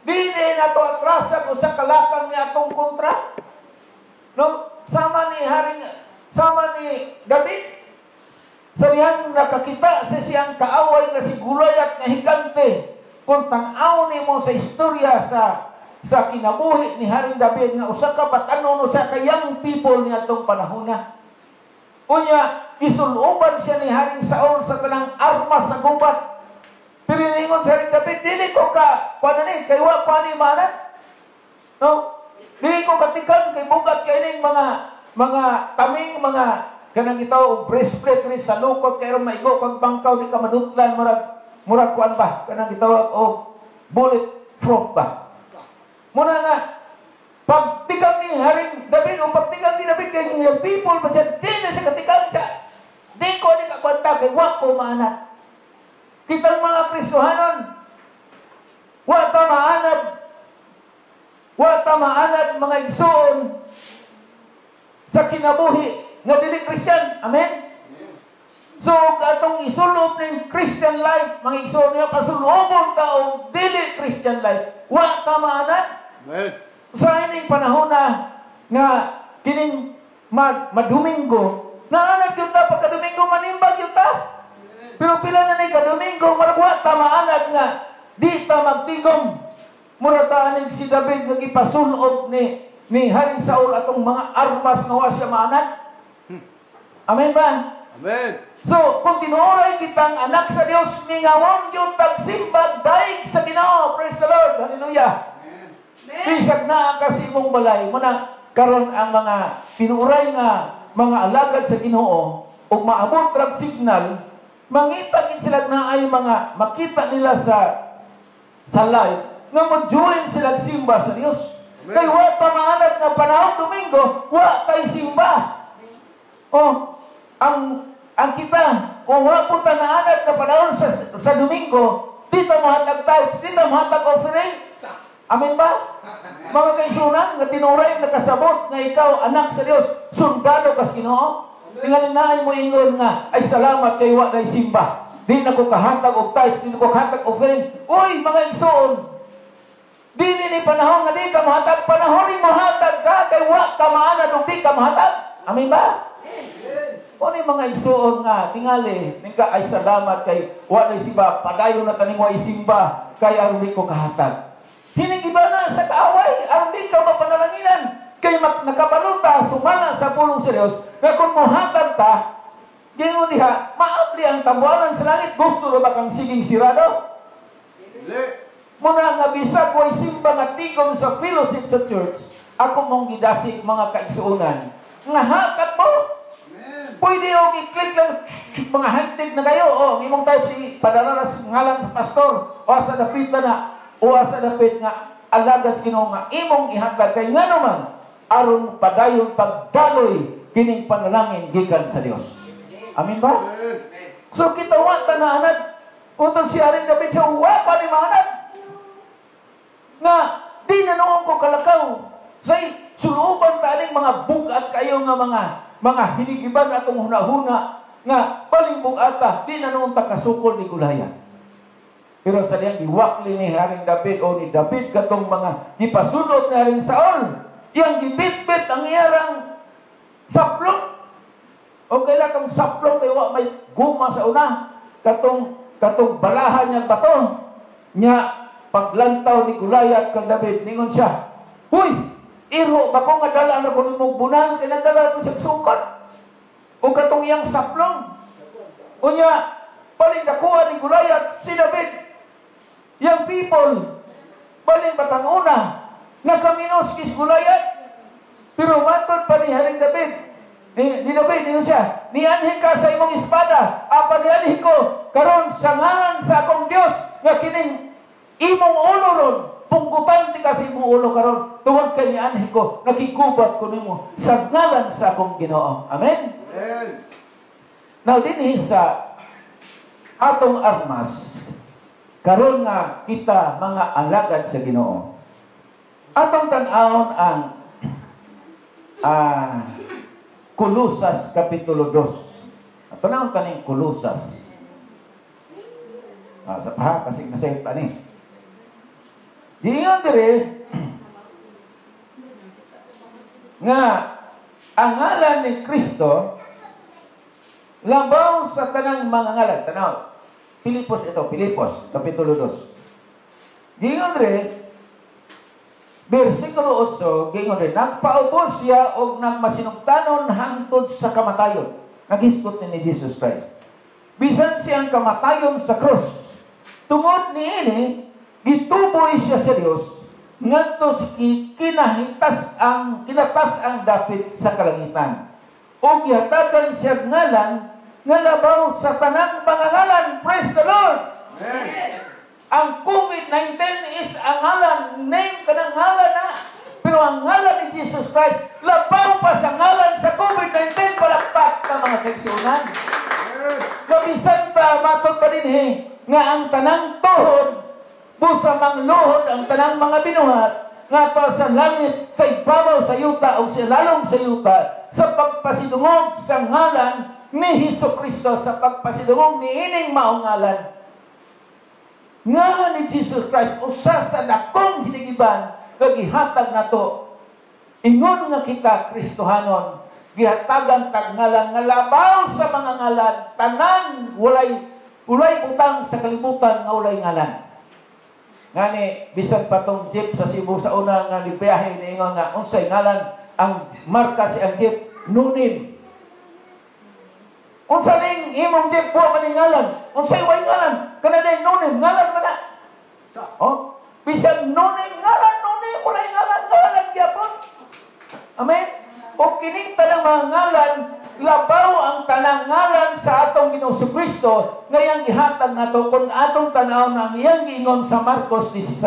Dili na to atrasa kung sa kalakang ni atong kontra. No? Sama ni Haring, sama ni David. Sa dihang nakakita sa siyang kaaway nga si Goliath nga higante. Kung tan-aw nimo sa istorya sa kinabuhi ni Haring David nga usa ka batanon, usa ka young people ni atong panahona. Unya, gisuluban siya ni Haring Saul sa tanang armas sa gubat. Pero ningon sa Haring David, "Dili ko ka, paano ni, kay wa pa ni manan. No? Dili ko katikang, kay bugat kay ning mga taming, mga kanang itaw og breastplate rin sa lukot, kay aron maigo kag bangkaw, di ka madutlan, murag kuan ba, kanang gitawag og bullet proof ba." Muna nga pagtikang ni Haring David o pagtikang ni David kay yung people pa siya, di na siya katikang siya. "Di ko ni kakwanta kay wa ko maanad." Kitang mga Kristohanon, wa ta maanad. Wa ta maanad, mga igsoon, sa kinabuhi nga dili Christian. Amen? So, atong isulob ng Christian life, mga igsoon niya, pasulobon ta og dili Christian life. Wa ta maanad. Amen. Sa ining panahon na nga kining madomingo, naanad gyud ta pagka Domingo, manimbag gyud ta. Pero pila na ni ka Domingo, murag wa ta maanad nga di ta magtigom. Mura ta anig si David nga gipasulob ni Haring Saul atong mga armas nga wa siya maanad. Amen ba? Amen. So, kung tinuoray kitang anak sa Dios, ningawon gyud tag simbag daig sa Ginoo. Praise the Lord. Hallelujah. Bisag naa ka sa imong balay, muna karon ang mga tinuoray nga mga alagad sa Ginoo ug maabot rag signal, mangita gid sila na ay mga makita nila sa live nga mo-join sila simba sa Dios. Amen. Kay wa ta maanad nga panahon Domingo, wa tay simba. Oh, ang kita, kung wa po ta naanad nga panahon sa Domingo, di ta mohatag tithes, di ta mohatag offering. Amen ba? Mga kaigsuonan, nga tinuray nakasabot nga ikaw anak sa Dios, sundalo kas Ginoo. Tingali naay mo ingon nga, "Ay, salamat kay wa nay simba. Di na ko kahatag og tithes, di na ko kahatag offering." Uy, mga igsoon, dili ni panahon nga di ka mahatag, panahon ni mahatag ka kay wa ka maanad og di ka mahatag. Amen ba? O ni mga igsoon nga tingali, ningka, "Ay, salamat kay wa nay simba, padayon na taning wa isimba kay aron di ko kahatag." Hiningiba na sa kaaway aron di ka mapanalanginan. Kay nakabaluta sumala sa pulong sa Dios nga kung mohatag ta, giingon diha, maabli ang tabuanan sa langit, gusto ra ba kang siging sirado? Dili. Muna nga bisag way simba nga tigom sa fellowship sa church, ako mong gidasig, mga kaigsuonan, nga hatag mo. Amen. Pwede og i-click lang, mga high-tech na kayo. O, ang imong type si padala sa ngalan sa pastor o sa dapit na o sa dapit nga alagad sa Ginoo nga imong ihatag, kay ngano man aron padayon pagdaloy kining panalangin gikan sa Dios. Amen ba? Amen. So kita wa ta na anad. Utos si Haring David siya, wa pa ni maanad. Nga, di na noon ko kalakaw. Say, suluban ta aning mga bugat kayo nga mga hinigiban atong hunahuna nga paling bugata, di na noon ta kasukol ni Goliath. Pero sa diyang giwakli ni Haring David o ni David katong mga gipasunod ni Haring Saul, iyang gibitbit ang iyarang saplot. Okay lang kang saplot kay wa may guma sa una. Katong balahan niyang bato. Nya paglantaw ni Goliath kang David, ningon siya, "Huy, iro ba ko nga dala na ko nimong bunal kay nagdala ko sa sukot?" O katong iyang saplong. Unya, paling nakuha ni Goliath si David. Yang people, paling batang una, nakaminos kis Goliath. Pero matod pa ni Haring David, ni David, ningon siya, "Nianhi ka sa imong espada, apan nianhi ko karon sa ngalan sa akong Dios, nga kining imong ulo ron, punggutan ti ka sa imong ulo karon, tungod kay nianhi ko, nakigubat ko nimo sa ngalan sa akong Ginoo." Amen? Amen. Now, dinhi sa atong armas, karon nga kita mga alagad sa Ginoo, atong tan-awon ang Kolosas Kapitulo 2. Ito na ang kaning Kolosas. Sa paha, kasi nasa tani. Giingon dire nga ang ngalan ni Kristo labaw sa tanang mga ngalan. Tanaw. Pilipos ito, Pilipos, Kapitulo 2. Giingon dire, versikulo 8, giingon dire, nagpaubos siya og nagmasinugtanon hangtod sa kamatayon. Naghisgot ni Jesus Christ. Bisan siyang kamatayon sa krus, tungod niini, gituboy siya sa Dios ngadto kinahitas ang kinatas ang dapit sa kalangitan. Ug gihatagan siya ngalan nga labaw sa tanang mga ngalan. Praise the Lord. Amen. Ang COVID-19 is ang ngalan, name ka ng ngalan na. Pero ang ngalan ni Jesus Christ labaw pa sa ngalan sa COVID-19. Palakpak na mga kaigsuonan. Amen. Kabisan pa matod pa dinhi nga ang tanang tuhod busa mangluhod ang tanang mga binuhat nga to sa langit, sa ibabaw sa yuta o sa lalom sa yuta, sa pagpasidungog sa ngalan ni Hesus Kristo, sa pagpasidungog ni ining maong ngalan. Ngalan ni Jesus Christ usa sa dakong hinigiban nga gihatag nato. Ingon nga kita Kristohanon, gihatagan tag ngalan nga labaw sa mga ngalan, tanan walay butang sa kalibutan nga walay ngalan. Ngani bisan pa tong jeep sa Cebu sa una nga gibiyahe, niingon nga unsay ngalan ang marka si ang jeep, Nunin. Unsa ning imong jeep wa man ngalan? Unsay way ngalan? Kana day Nunin, ngalan man na. Oh, bisan Nunin ngalan, Nunin walay ngalan, ngalan gyapon. Amen. O kining tanang mga ngalan, labaw ang tanang ngalan sa atong Ginoong Kristo ngayang gihatag nato kung atong tan-aw na ang iyang giingon sa Marcos 16,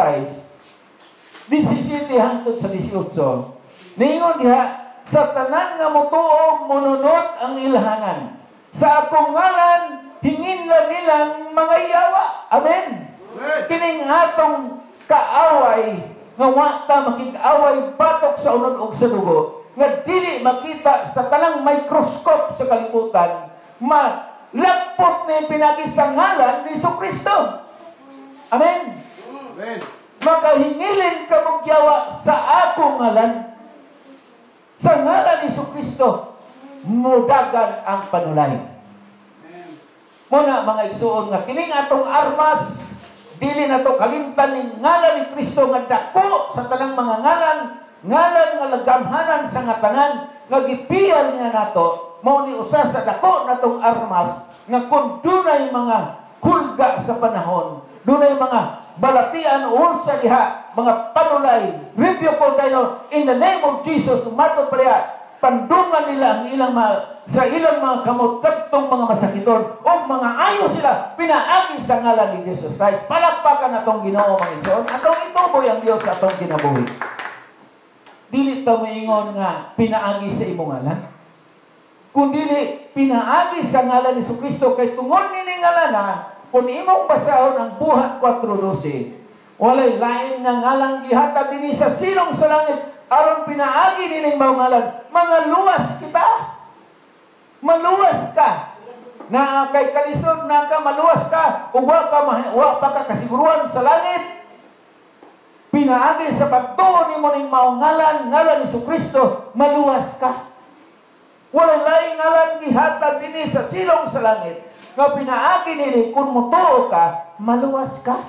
17 hangtod sa 18. Niingon diha, sa tanan nga motuo monunot ang ilhanan. Sa akong ngalan, hingin lang nilang mga yawa. Amen. Amen. Kining atong kaaway nga wa ta makig-away batok sa unod og sa dugo, nga dili makita sa tanang microscope sa kalibutan, malagpot ni pinagi sa ngalan ni Jesucristo. Amen. Amen. Makahingilin ka mong yawa sa akong ngalan, sa ngalan ni Jesucristo, mudagan ang panulay. Muna mga igsuon nga kining atong armas, dili na to kalimtan ning ngalan ni Kristo nga dako sa tanang mga ngalan. Ngalan nga lagamhanan sa nga tanan nga gipiyal nga nato, mao ni usa sa dako natong armas nga kung dunay mga hulga sa panahon, dunay mga balatian unsa diha, mga panulay, review ko tayo in the name of Jesus, matod pa diha, pandungan nila ang ilang mga, sa ilang mga kamot kadtong mga masakiton o mga ayo sila pinaagi sa ngalan ni Jesus Christ. Palakpakan atong Ginoo, mga igsoon. Atong ituboy ang Dios sa atong kinabuhi. Dili ta moingon nga pinaagi sa imong ngalan, kun dili pinaagi sa ngalan ni Kristo, kay tungod nini ngalan, kung imong basahon ang Buhat 4:12, walay lain nga ngalang gihatag dinhi sa silong sa langit aron pinaagi nining mao ngalan mga luwas kita. Maluwas ka. Na kay kalisod na ka, maluwas ka. Ug wa pa ka kasiguruhan sa langit. Pinaagi sa pagtuo nimo ning mao ngalan, ngalan ni Kristo, maluwas ka. Walay laing ngalan gihatag dinhi sa silong sa langit nga pinaagi nini kung motuo ka, maluwas ka.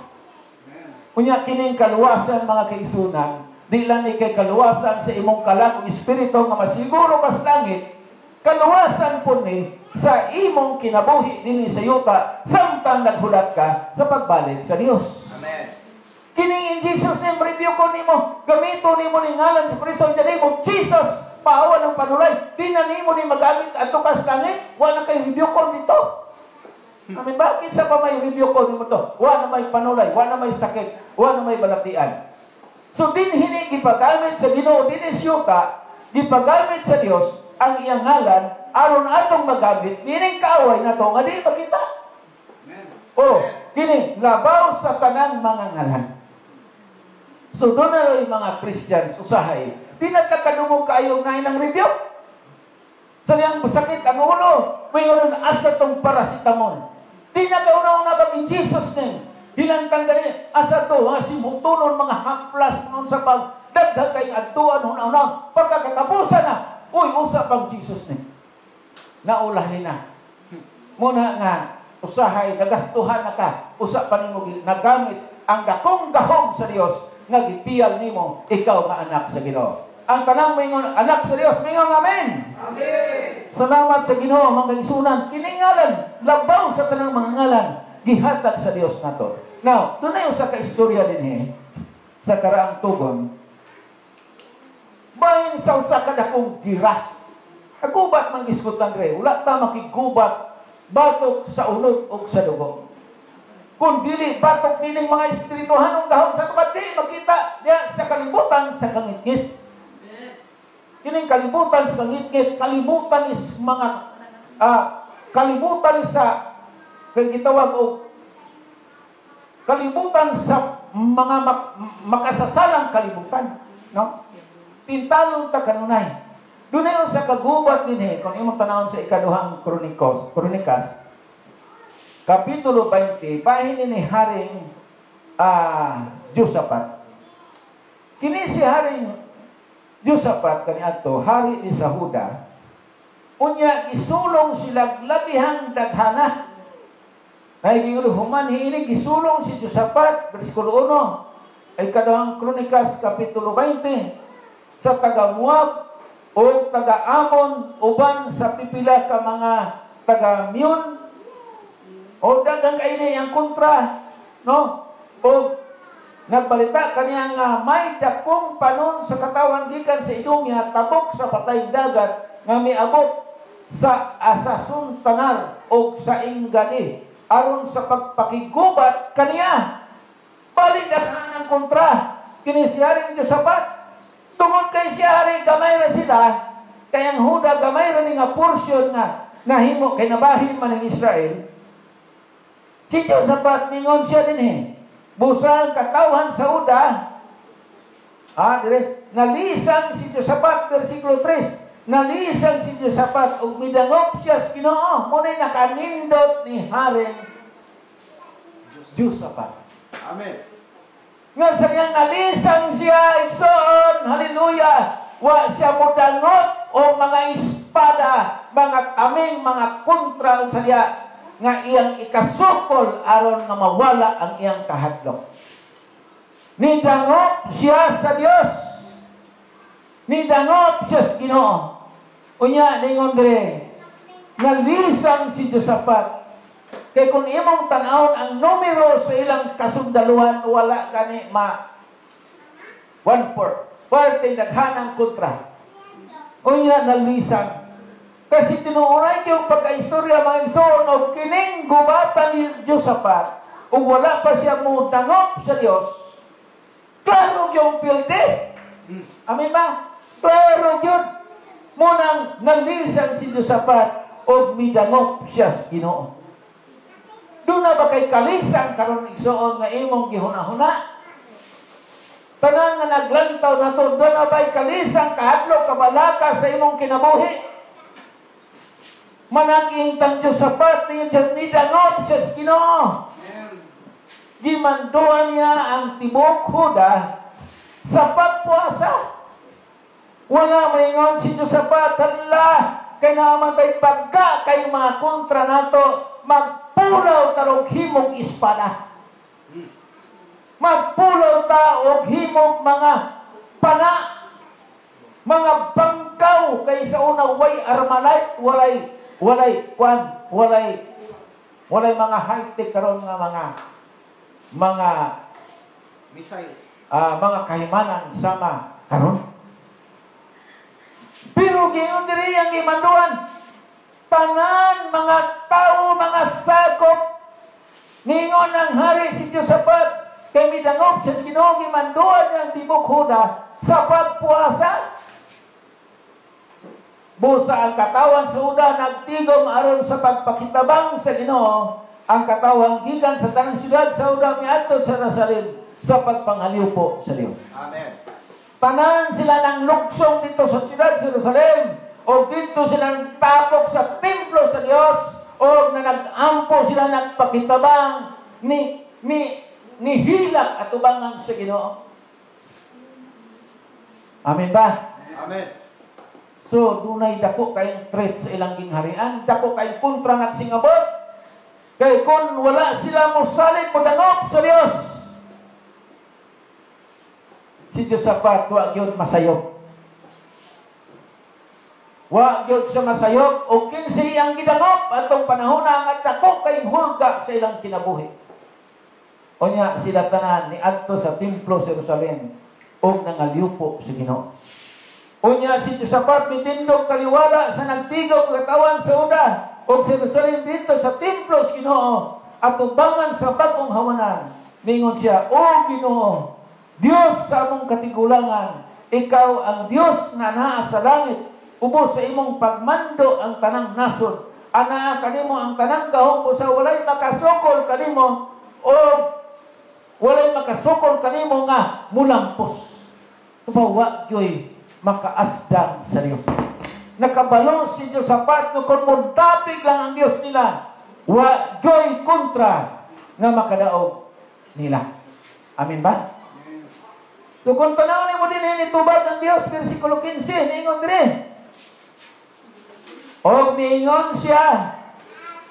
Unya kining kaluwasan, mga kaigsunan, di lang ni kay kaluwasan sa imong kalag ug espiritu nga masiguro ka sa langit, kaluwasan po ni sa imong kinabuhi dinhi sa yuta samtang naghulat ka sa pagbalik sa Dios. Amen. Kining in Jesus name, review ko nimo, gamito nimo ni ngalan si Kristo in the name of Jesus, paawa ng panulay, di na nimo ni magamit adto ka sa langit, wa na kay review ko dito. Amen. Bakit sa pa may review ko nimo to? Wa na may panulay, wa na may sakit, wa na may balatian. So din hini gipagamit sa Ginoo dinhi sa yuta, gipagamit sa Dios ang iyang ngalan aron atong magamit nining kaaway nato nga di makita. Amen. Oh, kini labaw sa tanang mga ngalan. So doon na yung mga Christians usahay, di nagkakadungog kaayong naay ng review. Sa liyang sakit ang ulo, may ulo asa tong paracetamol. Di na kauna-una bag in Jesus name. Hinangtang gani, asa to, mga simhutunon, mga haplas, mga unsa pag daghan kay adtuan huna-una. Pagkakatapusan na, uy, usa pang Jesus name. Naulahin na. Muna nga, usahay, nagastuhan na ka, usa pa nimo nagamit ang dakong gahom sa Dios nga gipiyal nimo ikaw nga anak sa Ginoo. Ang tanang mingon anak sa Dios, mingon amen. Amen. Salamat sa Ginoo, mga kaigsunan. Kini ngalan labaw sa tanang mga ngalan gihatag sa Dios nato. Now, dunay usa ka istorya dinhi sa karaang tugon. Bahin sa usa ka dakong gira. Kagubat man gisgutan re, wala ta makigubat batok sa unod ug sa dugo. Kung dili batok nining mga espirituhanong gahom sa tubad, di makita diya sa kalibutan sa kangitngit. Kining kalibutan sa kangitngit, kalibutan is mga kalibutan sa kay gitawag og kalibutan sa mga makasasalang kalibutan, no? Tintalon ta kanunay. Dunay sa kagubat dinhi kung imong tanawon sa ikaduhang Kronikas Kapitulo 20, bahin ni Haring Josaphat. Kini si Haring Josaphat kaniadto, hari ni sa Huda. Unya gisulong sila labihang daghana. Ay giulo human hiini gisulong si Josaphat, bersikulo 1. Ay ikaduhang Kronikas kapitulo 20 sa taga Moab o taga Amon uban sa pipila ka mga taga Miun. O daghang kaini ang kontra, no? O nagbalita kaniya nga may dakong panon sa katawan gikan sa Idumea tabok sa patay dagat nga miabot sa Asasun Tanar og sa Engadi aron sa pagpakigubat kaniya. Balik daghan ang kontra kini si Haring Josaphat. Tungod kay si Hari gamay ra sila, kay ang Huda gamay ra ni nga portion nga nahimo kay nabahin man ang Israel. Si Josaphat ningon siya dinhi, busang katawhan sa Huda, dire, nalisang si Josaphat, versikulo 3, nalisang si Josaphat ug midangop siya sa Ginoo. Muna'y nakanindot ni Haring Josaphat. Amen. Nga sa niyang nalisang siya, igsoon, hallelujah, wa siya modangot o mga espada, mga taming, mga kontra sa niya, nga iyang ikasukol aron nga mawala ang iyang kahadlok. Nidangop siya sa Dios. Nidangop siya sa Ginoo. Unya ningon dire, nalisang si Josaphat. Kay kung imong tan-awon ang numero sa ilang kasundaluhan, wala gani ma 1/4. Parte daghanang kontra. Unya nalisang. Kasi tinuoray yung pagkaistorya, mga igsoon, og kining gubatan ni Josaphat, ug wala pa siya mo dangop sa Dios, klaro yung pilde. Amin ba? Klaro yun. Munang nalisang si Josaphat og midangop siya sa Ginoo. Doon na ba kay kalisang karon, igsoon, nga imong gihuna-huna? Tanan nga naglantaw na to, doon na ba'y kalisang, kahadlok, kabalaka sa imong kinabuhi? Managing tang Josaphat niya nidangop siya sa Ginoo. Gimanduan niya ang tibok Huda sa pagpuasa. Wala maingon si Josaphat, "Hala, kay naman tay pagka kay mga kontra nato, magpulaw tarog himog espada. Magpulaw ta og himog mga pana, mga bangkaw," kay sa una way armalite, walay kwan, walay mga high-tech karon nga mga missiles. Mga kahimanan sama karon. Pero giyon diri ang gimanduan tanan mga tao, mga sakop. Ningon ang hari si Josaphat kay midangop sa Ginoo, gimanduan niya ang tibok Huda sa pagpuasa. Busa ang katawan sa Huda nagtigom aron sa pagpakitabang sa Ginoo. Ang katawhan gikan sa tanang siyudad sa Huda miadto sa Jerusalem sa pagpangaliwpo sa Dios. Amen. Tanan sila ng luksong dito sa siyudad sa Jerusalem o dito sila ng tapok sa templo sa Dios o na nag-ampo sila, nagpakitabang ni ni ni hilak atubangan sa Ginoo. Amen ba? Amen. So, dunay dako kayong threat sa ilang gingharian, dako kayong kontra nagsingabot. Kay kung wala sila mosalig, modangop sa Dios, si Josaphat wa gyud masayop. Wa gyud siya masayop o kinsi ang gidangop atong panahon nga dako kay hulga sa ilang kinabuhi. Unya sila tanan niadto sa templo sa Jerusalem og nangaliwpo sa Ginoo. Unya si Josaphat mitindog kaliwala sa nagtigom katawan sa Huda og sa Jerusalem dito sa templo sa Ginoo atubangan sa bag-ong hawanan. Ningon siya, "O Ginoo, Dios sa among katigulangan, ikaw ang Dios nga naa sa langit. Ubos sa imong pagmando ang tanang nasod. Anaa kanimo ang tanang gahom, busa walay makasukol kanimo o walay makasukol kanimo nga mulampos." Tumawa gyoy makaasdang sa Dios. Nakabalo si Josaphat nga kung mudapig lang ang Dios nila, wa gyoy kontra nga makadaog nila. Amin ba? So kung panahon mo din nitubag ang Dios, versikulo 15, niingon din. Og niingon siya,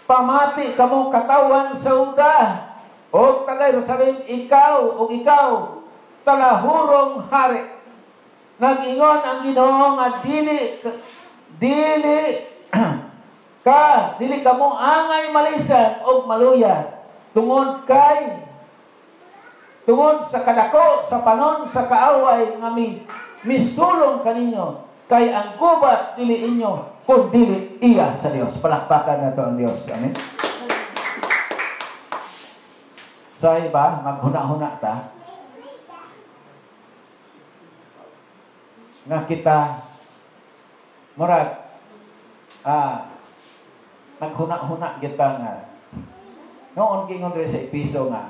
"Pamati kamo katawan sa Huda, og taga Jerusalem, ikaw og ikaw, talahurong hari. Nag-ingon ang Ginoo nga dili kamo angay malisan og maluya tungod sa kadako sa panon sa kaaway nga misulong kaninyo, kay ang gubat dili inyo kun dili iya sa Dios." Palakpakan nato ang Dios. Amen. Sa iba maghuna-huna ta nga kita murag naghuna-huna kita nga noon gingon diri sa Episo nga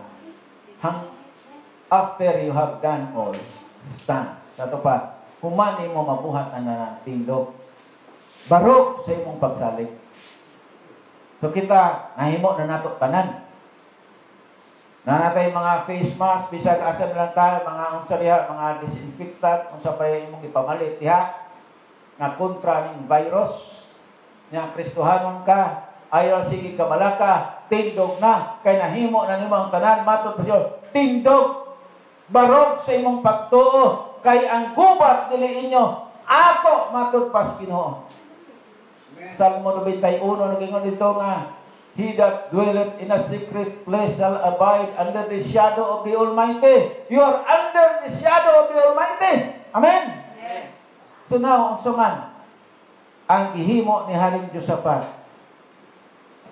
after you have done all, stand. Sa ato pa, human mo mabuhat ang tindog barog sa imong pagsalig. So kita nahimo na nato tanan. Nanatay mga face mask, bisag asa na lang tayo, mga unsa diha, mga disinfectant, unsa pa imong ipamalit diha nga kontra ning virus. Nya Kristohanon ka, ayaw sige kabalaka, tindog na kay nahimo na nimo ang tanan matod pa siya. Tindog barog sa imong pagtuo kay ang gubat dili inyo Ako matud pa sa Ginoo. Salmo 91 nagingon dito nga, "He that dwelleth in a secret place shall abide under the shadow of the Almighty." You are under the shadow of the Almighty. Amen. So now, unsa man ang gihimo ni Haring Josaphat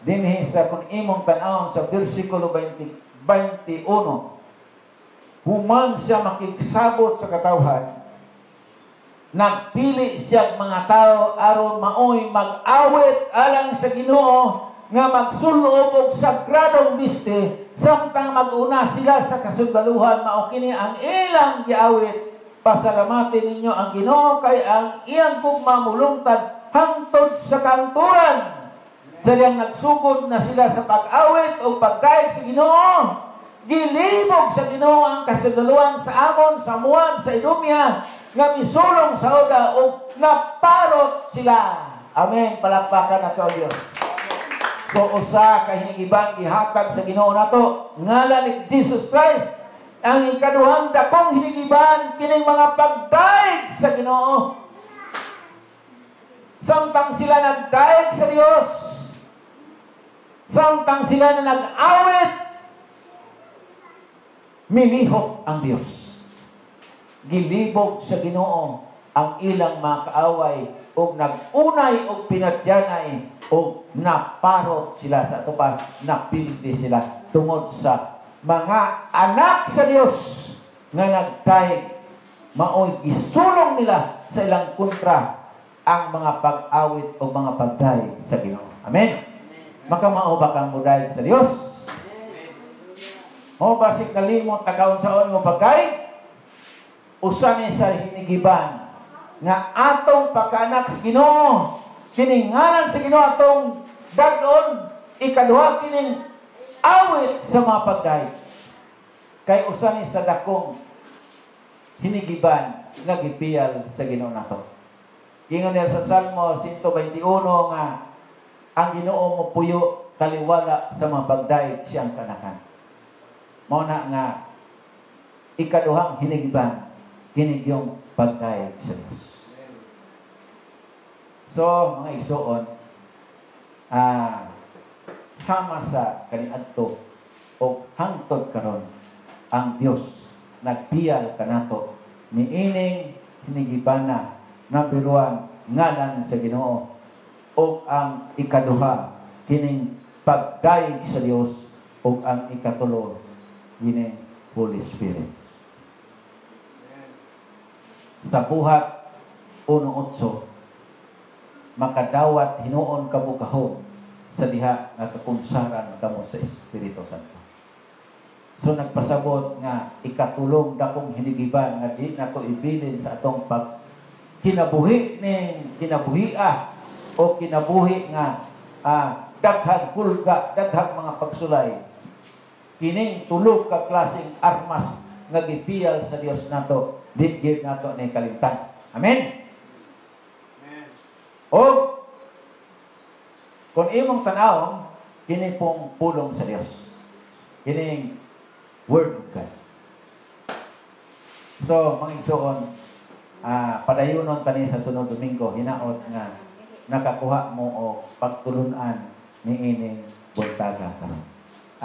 dinhi sa kung imong tan-awon sa versikulo 20, 21, human siya makigsabot sa katawhan, nagpili siya mga tao aron maoy mag-awit alang sa Ginoo nga magsulob og sagradong biste samtang mag-una sila sa kasundaluhan. Mao kini ang ilang giawit: "Pasalamatin ninyo ang Ginoo kay ang iyang gugma mulungtad hangtod sa kahangturan." Sa diyang nagsugod na sila sa pag-awit o pagdayeg sa Ginoo, gilibog sa Ginoo ang kasundaluhan sa Amon, sa Moab, sa Idumea nga misulong sa Juda ug naparot sila. Amen. Palakpakan nato ang Dios. So usa ka hinigiban gihatag sa Ginoo nato ngalan ni Jesus Christ. Ang ikaduhang dakong hinigiban kining mga pagdayeg sa Ginoo. Samtang sila nagdayeg sa Dios, samtang sila na nag-awit, milihok ang Dios. Gilibog sa Ginoo ang ilang mga kaaway ug nag-unay og pinatyanay ug naparot sila sa ato pa, napildi sila tungod sa mga anak sa Dios nga nagdayeg, maoy gisulong nila sa ilang kontra ang mga pag-awit o mga pagdayeg sa Ginoo. Amen. Makamao ba kang mudayeg sa Dios? O basig kalimot na kaunsaon mo pagdayeg? Usa ni sa hinigiban nga atong pagkaanak sa Ginoo, kining ngalan sa Ginoo atong dag-on. Ikaduha, kining awit sa mga pagdayeg. Kay usa ni sa dakong hinigiban nga gipiyal sa Ginoo nato. Gingon niya sa Salmo 121 nga ang Ginoo mo puyo taliwala sa mga pagdayeg siyang kanakan. Mao na nga ikaduhang hinigiban kini yung pagdayeg sa Dios. So, mga igsuon, sama sa kaniadto o hangtod karon, ang Dios nagpiyal kanato niining hinigibana. Number 1, ngalan sa Ginoo, o ang ikaduha kining pagdayeg sa Dios, o ang ikatulo kining Holy Spirit. Sa Buhat 1:8, "Makadawat hinuon kamo gahom sa diha nga kakunsaran kamo sa Espiritu Santo." So nagpasabot nga ikatulong dakong hinigiban nga di nato ibilin sa atong pag kinabuhi ning kinabuhia o kinabuhi nga daghang hulga, daghang mga pagsulay. Kining tulo ka klaseng armas nga gipiyal sa Dios nato, di gyud nato ni kalimtan. Amen. O kung imong tan-awon, kini pong pulong sa Dios. Kining Word of God. So, mga igsoon, padayunon tani sa sunod Domingo, hinaot nga nakakuha mo og pagtulunan niining buntaga karon.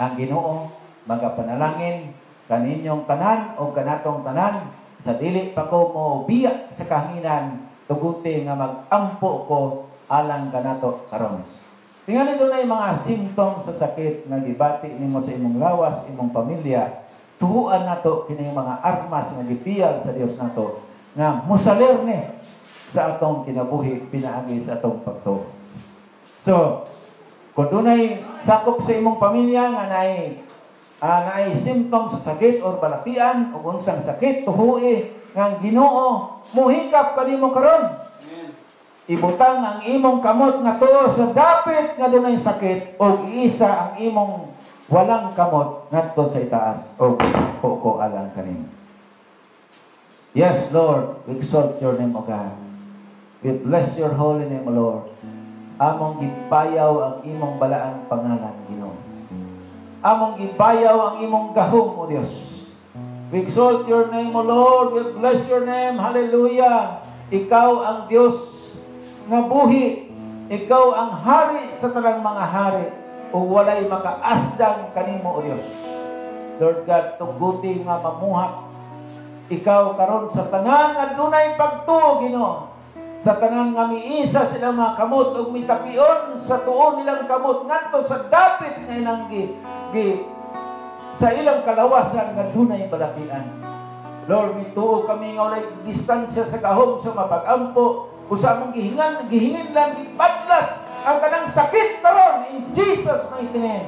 Ang Ginoo magapanalangin kaninyong tanan o kanatong tanan sa dili pa ko mo biya sa kahanginan, tuguti nga mag-ampo ko alang kanato karon. Tingali dunay mga symptoms sa sakit nga gibati nimo sa imong lawas, imong pamilya, tuhuan nato kining mga armas nga gipiyal sa Dios nato nga musalir ni sa atong kinabuhi pinaagi sa atong pagtuo. So, kung dunay sakop sa imong pamilya nga naay symptoms sa sakit or balatian o unsang sakit, tuhui nga ang Ginoo muhikap kanimo karon. Ibutang ang imong kamot nga tuo sa dapit nga dunay sakit o iisa ang imong walang kamot ngadto sa itaas o ko alang kanimo. Yes, Lord, we exalt your name, O God. We bless your holy name, O Lord. Among gibayaw ang imong balaang pangalan, Ginoo. Among gibayaw ang imong gahom, O Dios. We exalt your name, O Lord. We bless your name. Hallelujah. Ikaw ang Dios nga buhi. Ikaw ang hari sa tanang mga hari ug walay makaasdang kanimo, O Dios. Lord God, tuguti nga mamuhat ikaw karon sa tanan nga dunay pagtuo, Ginoo. Sa tanan nga miisa sila mga kamot ug mitapion sa tuon nilang kamot ngadto sa dapit nga ilang gi, gi sa ilang kalawasan nga dunay balatian. Lord, mituo kami nga walay distansya sa gahom sa mapag-ampo o sa among gihingan, gihingin lang, gipadlas ang tanang sakit karon in Jesus' mighty name,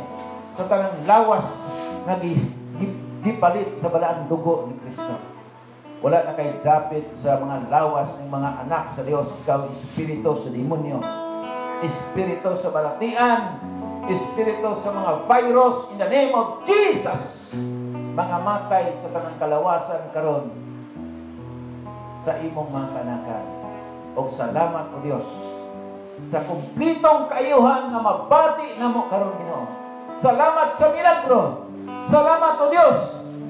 sa tanang lawas nga gipalit sa balaang dugo ni Kristo. Wala na kay dapit sa mga lawas ng mga anak sa Dios, ikaw espiritu sa demonyo, espiritu sa balatian, espiritu sa mga virus, in the name of Jesus. Mga matay sa tanang kalawasan karon sa imong mga kanakan. Og salamat, O Dios, sa kumplitong kaayuhan nga mabati namo karon, Ginoo. Salamat sa milagro. Salamat, O Dios.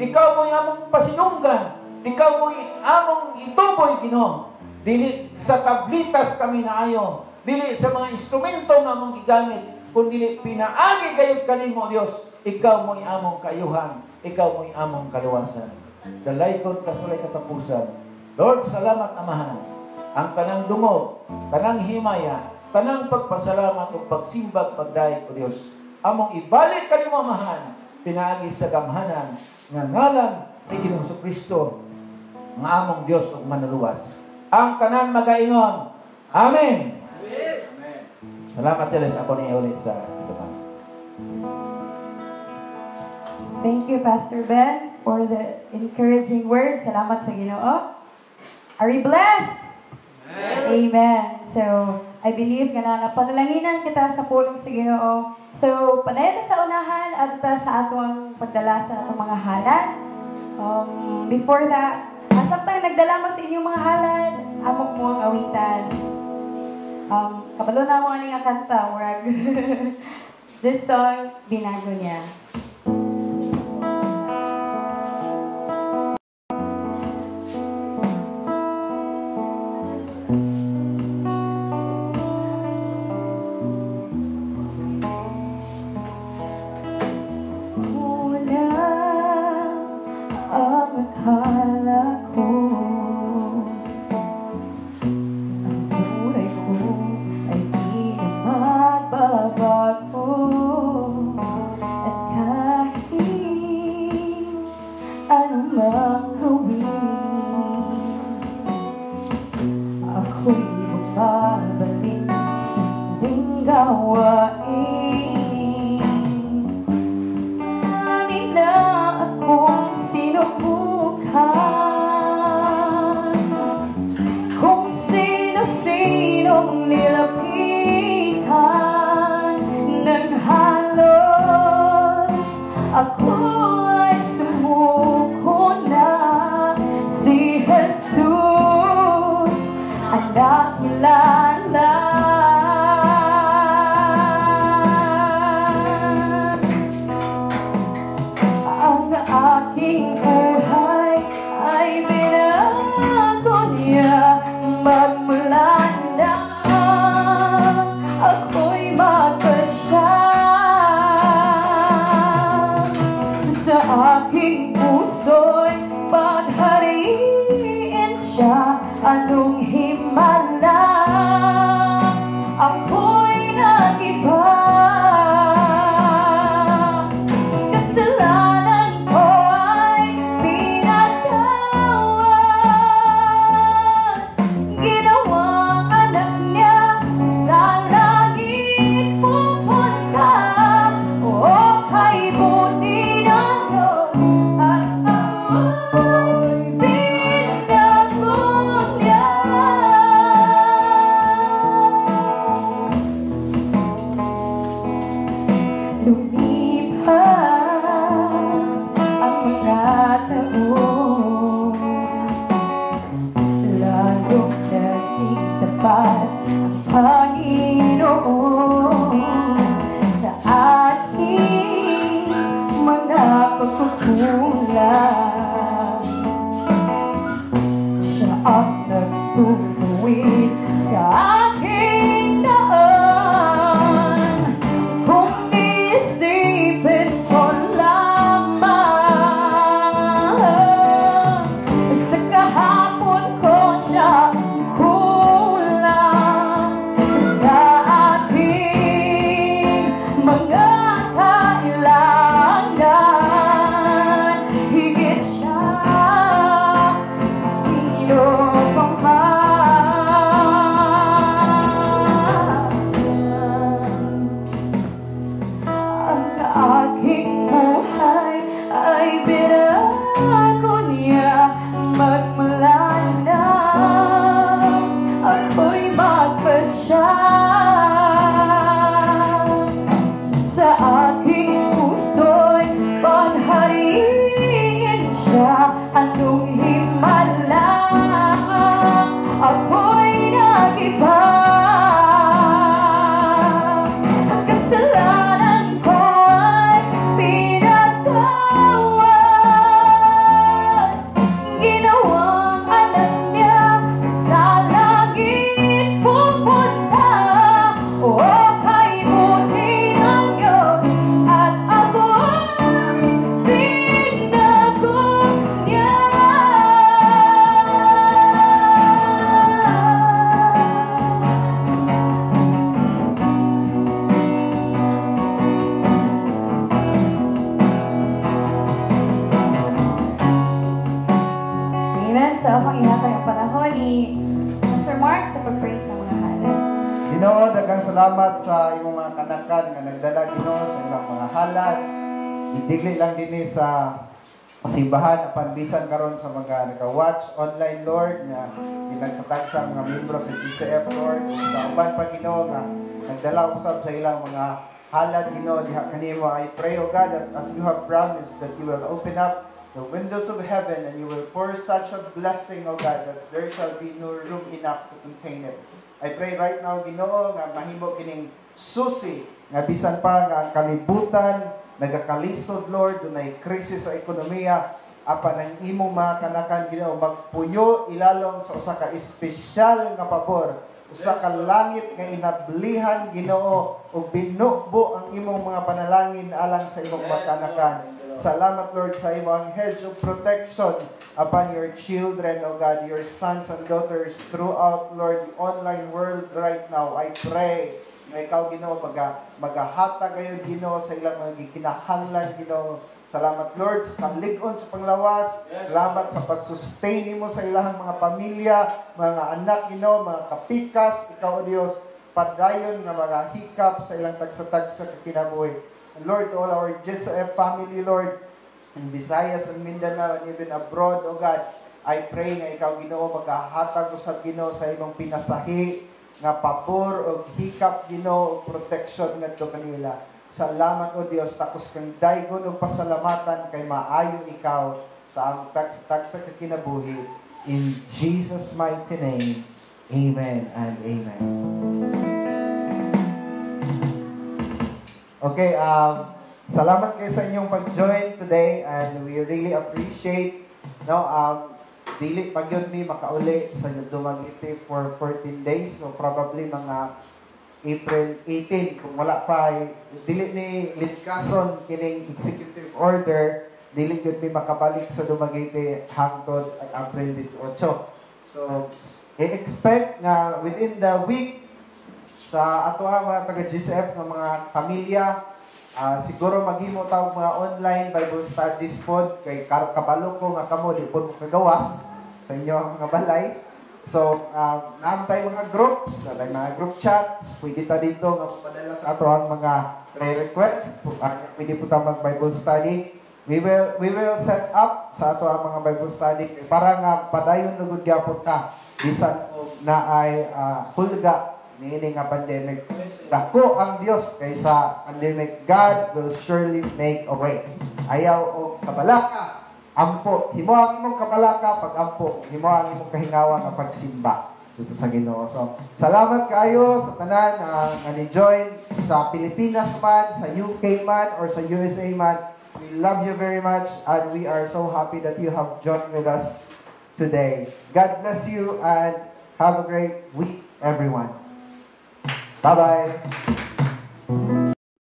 Ikaw mo'y among pasinunggan. Ikaw mo'y among ituboy, Ginoo. Dili sa tablitas kami naayo. Dili sa mga instrumento nga among gigamit, kundi pinaagi gayud kanimo, Dios. Ikaw mo'y among kaayuhan. Ikaw mo'y among kaluwasan. Dalaygon ka sa katapusan. Lord, salamat, Amahan. Ang tanang dungog, tanang himaya, tanang pagpasalamat ug pagsimbag pagdayeg, O Dios, among ibalik kanimo, Amahan, pinaagi sa gamhanan nga ngalan ni Ginoong Kristo nga among Dios ug manuluwas. Ang tanan magaingon, Amen. Amen. Salamat, Celes. Ako ni ulit sa ituman. Thank you, Pastor Ben, for the encouraging words. Salamat sa Ginoo. Are we blessed? Amen. So, I believe nga na napanalanginan kita sa pulong sa Ginoo. So, padayon ta sa unahan at ta sa atong pagdala sa atong mga halad. Before that, samtang nagdala mo sa inyong mga halad, amok mo ang awitan. Kabalo na mo aning kanta, murag. This song, "Binago Niya." Una, ang akala ko, ang buhay ko ay di na magbabago. At kahit anumang gawin, ako'y bumabalik sa dating gawain. Marami na akong sinubukan, kung sino-sinong nilapitan, nang halos ako ay sumuko na. Si Jesus ang nakilala. Ang aking buhay ay binago niya magmula na ako'y mapasya. Sa aking puso'y paghariin siya, anong himala, ako'y nag-iba. Kasalanan ko ay pinatawad, ginawang anak niya, sa langit pupunta. O kay buti ng Diyos at ako'y binago niya. Lumipas ang mga taon, lalong naging tapat ang Panginoon sa aking mga pagkukulang. Siya ang nagturo salamat sa imong mga kanakan nga nagdala, Ginoo, sa ilang mga halad. Dili lang dinhi sa simbahan apan bisan karon sa mga naka-watch online, Lord, nga ilang sa tagsa mga miyembro sa GCF, Lord, sa uban pa, Ginoo, nga nagdala usab sa ilang mga halad, Ginoo, diha kanimo. I pray, O God, that as you have promised that you will open up the windows of heaven and you will pour such a blessing, O God, that there shall be no room enough to contain it. I pray right now, Ginoo, nga mahimo kining susi nga bisan pa nga ang kalibutan nagakalisod, Lord, dunay krisis sa ekonomiya, apan ang imong mga kanakan, Ginoo, magpuyo ilalom sa usa ka espesyal nga pabor, usa ka langit nga inablihan, Ginoo, ug binubo ang imong mga panalangin alang sa imong mga kanakan. Salamat, Lord, sa imong hedge of protection upon your children, O God, your sons and daughters throughout, Lord, the online world right now. I pray nga ikaw, Ginoo, magahatag kayo, Ginoo, sa ilang mga gikinahanglan, Ginoo. Salamat, Lord, sa kalig-on sa panglawas. Salamat sa pag-sustain nimo sa ilang mga pamilya, mga anak, Ginoo, mga kapikas. Ikaw, O Dios, padayon nga mga hikap sa ilang tagsa-tagsa kinabuhi. And Lord, all our GCF family, Lord, in Visayas and Mindanao and even abroad, O God, I pray nga ikaw, Ginoo, magahatag usab, Ginoo, sa imong pinasahi nga pabor og hikap, Ginoo, og protection ngadto kanila. Salamat, O Dios, takos kang daygon og pasalamatan kay maayo ikaw sa among tagsa-tagsa ka kinabuhi. In Jesus' mighty name, amen and amen. Okay, salamat kayo sa inyong pag-join today and we really appreciate, no, dili pa gyud mi makauli sa Dumaguete for 14 days, so probably mga April 18 kung wala pa ay, dili ni ligkason kining executive order, dili gyud mi makabalik sa Dumaguete hangtod ay April 18. So i-expect nga within the week sa ato ang mga taga GCF nga mga pamilya, siguro maghimo ta og mga online Bible studies pod kay kabalo ko nga kamo di pod mo kagawas sa inyo mga balay. So, naa tay mga groups, naa tay mga group chats, pwede ta dito nga padala sa ato ang mga prayer request, pwede po ta mag Bible study. We will set up sa ato ang mga Bible study para nga padayon na gud gyapon ta bisan og naay hulga niini nga pandemic. Dako ang Dios kaysa pandemic. God will surely make a way. Ayaw og kabalaka. Ampo, himo ang imong kabalaka pag ampo, himo ang imong kahingawa nga pagsimba dito sa Ginoo. So, salamat kaayo sa tanan nga ni-join sa Pilipinas man, sa UK man, or sa USA man. We love you very much and we are so happy that you have joined with us today. God bless you and have a great week, everyone. Bye-bye.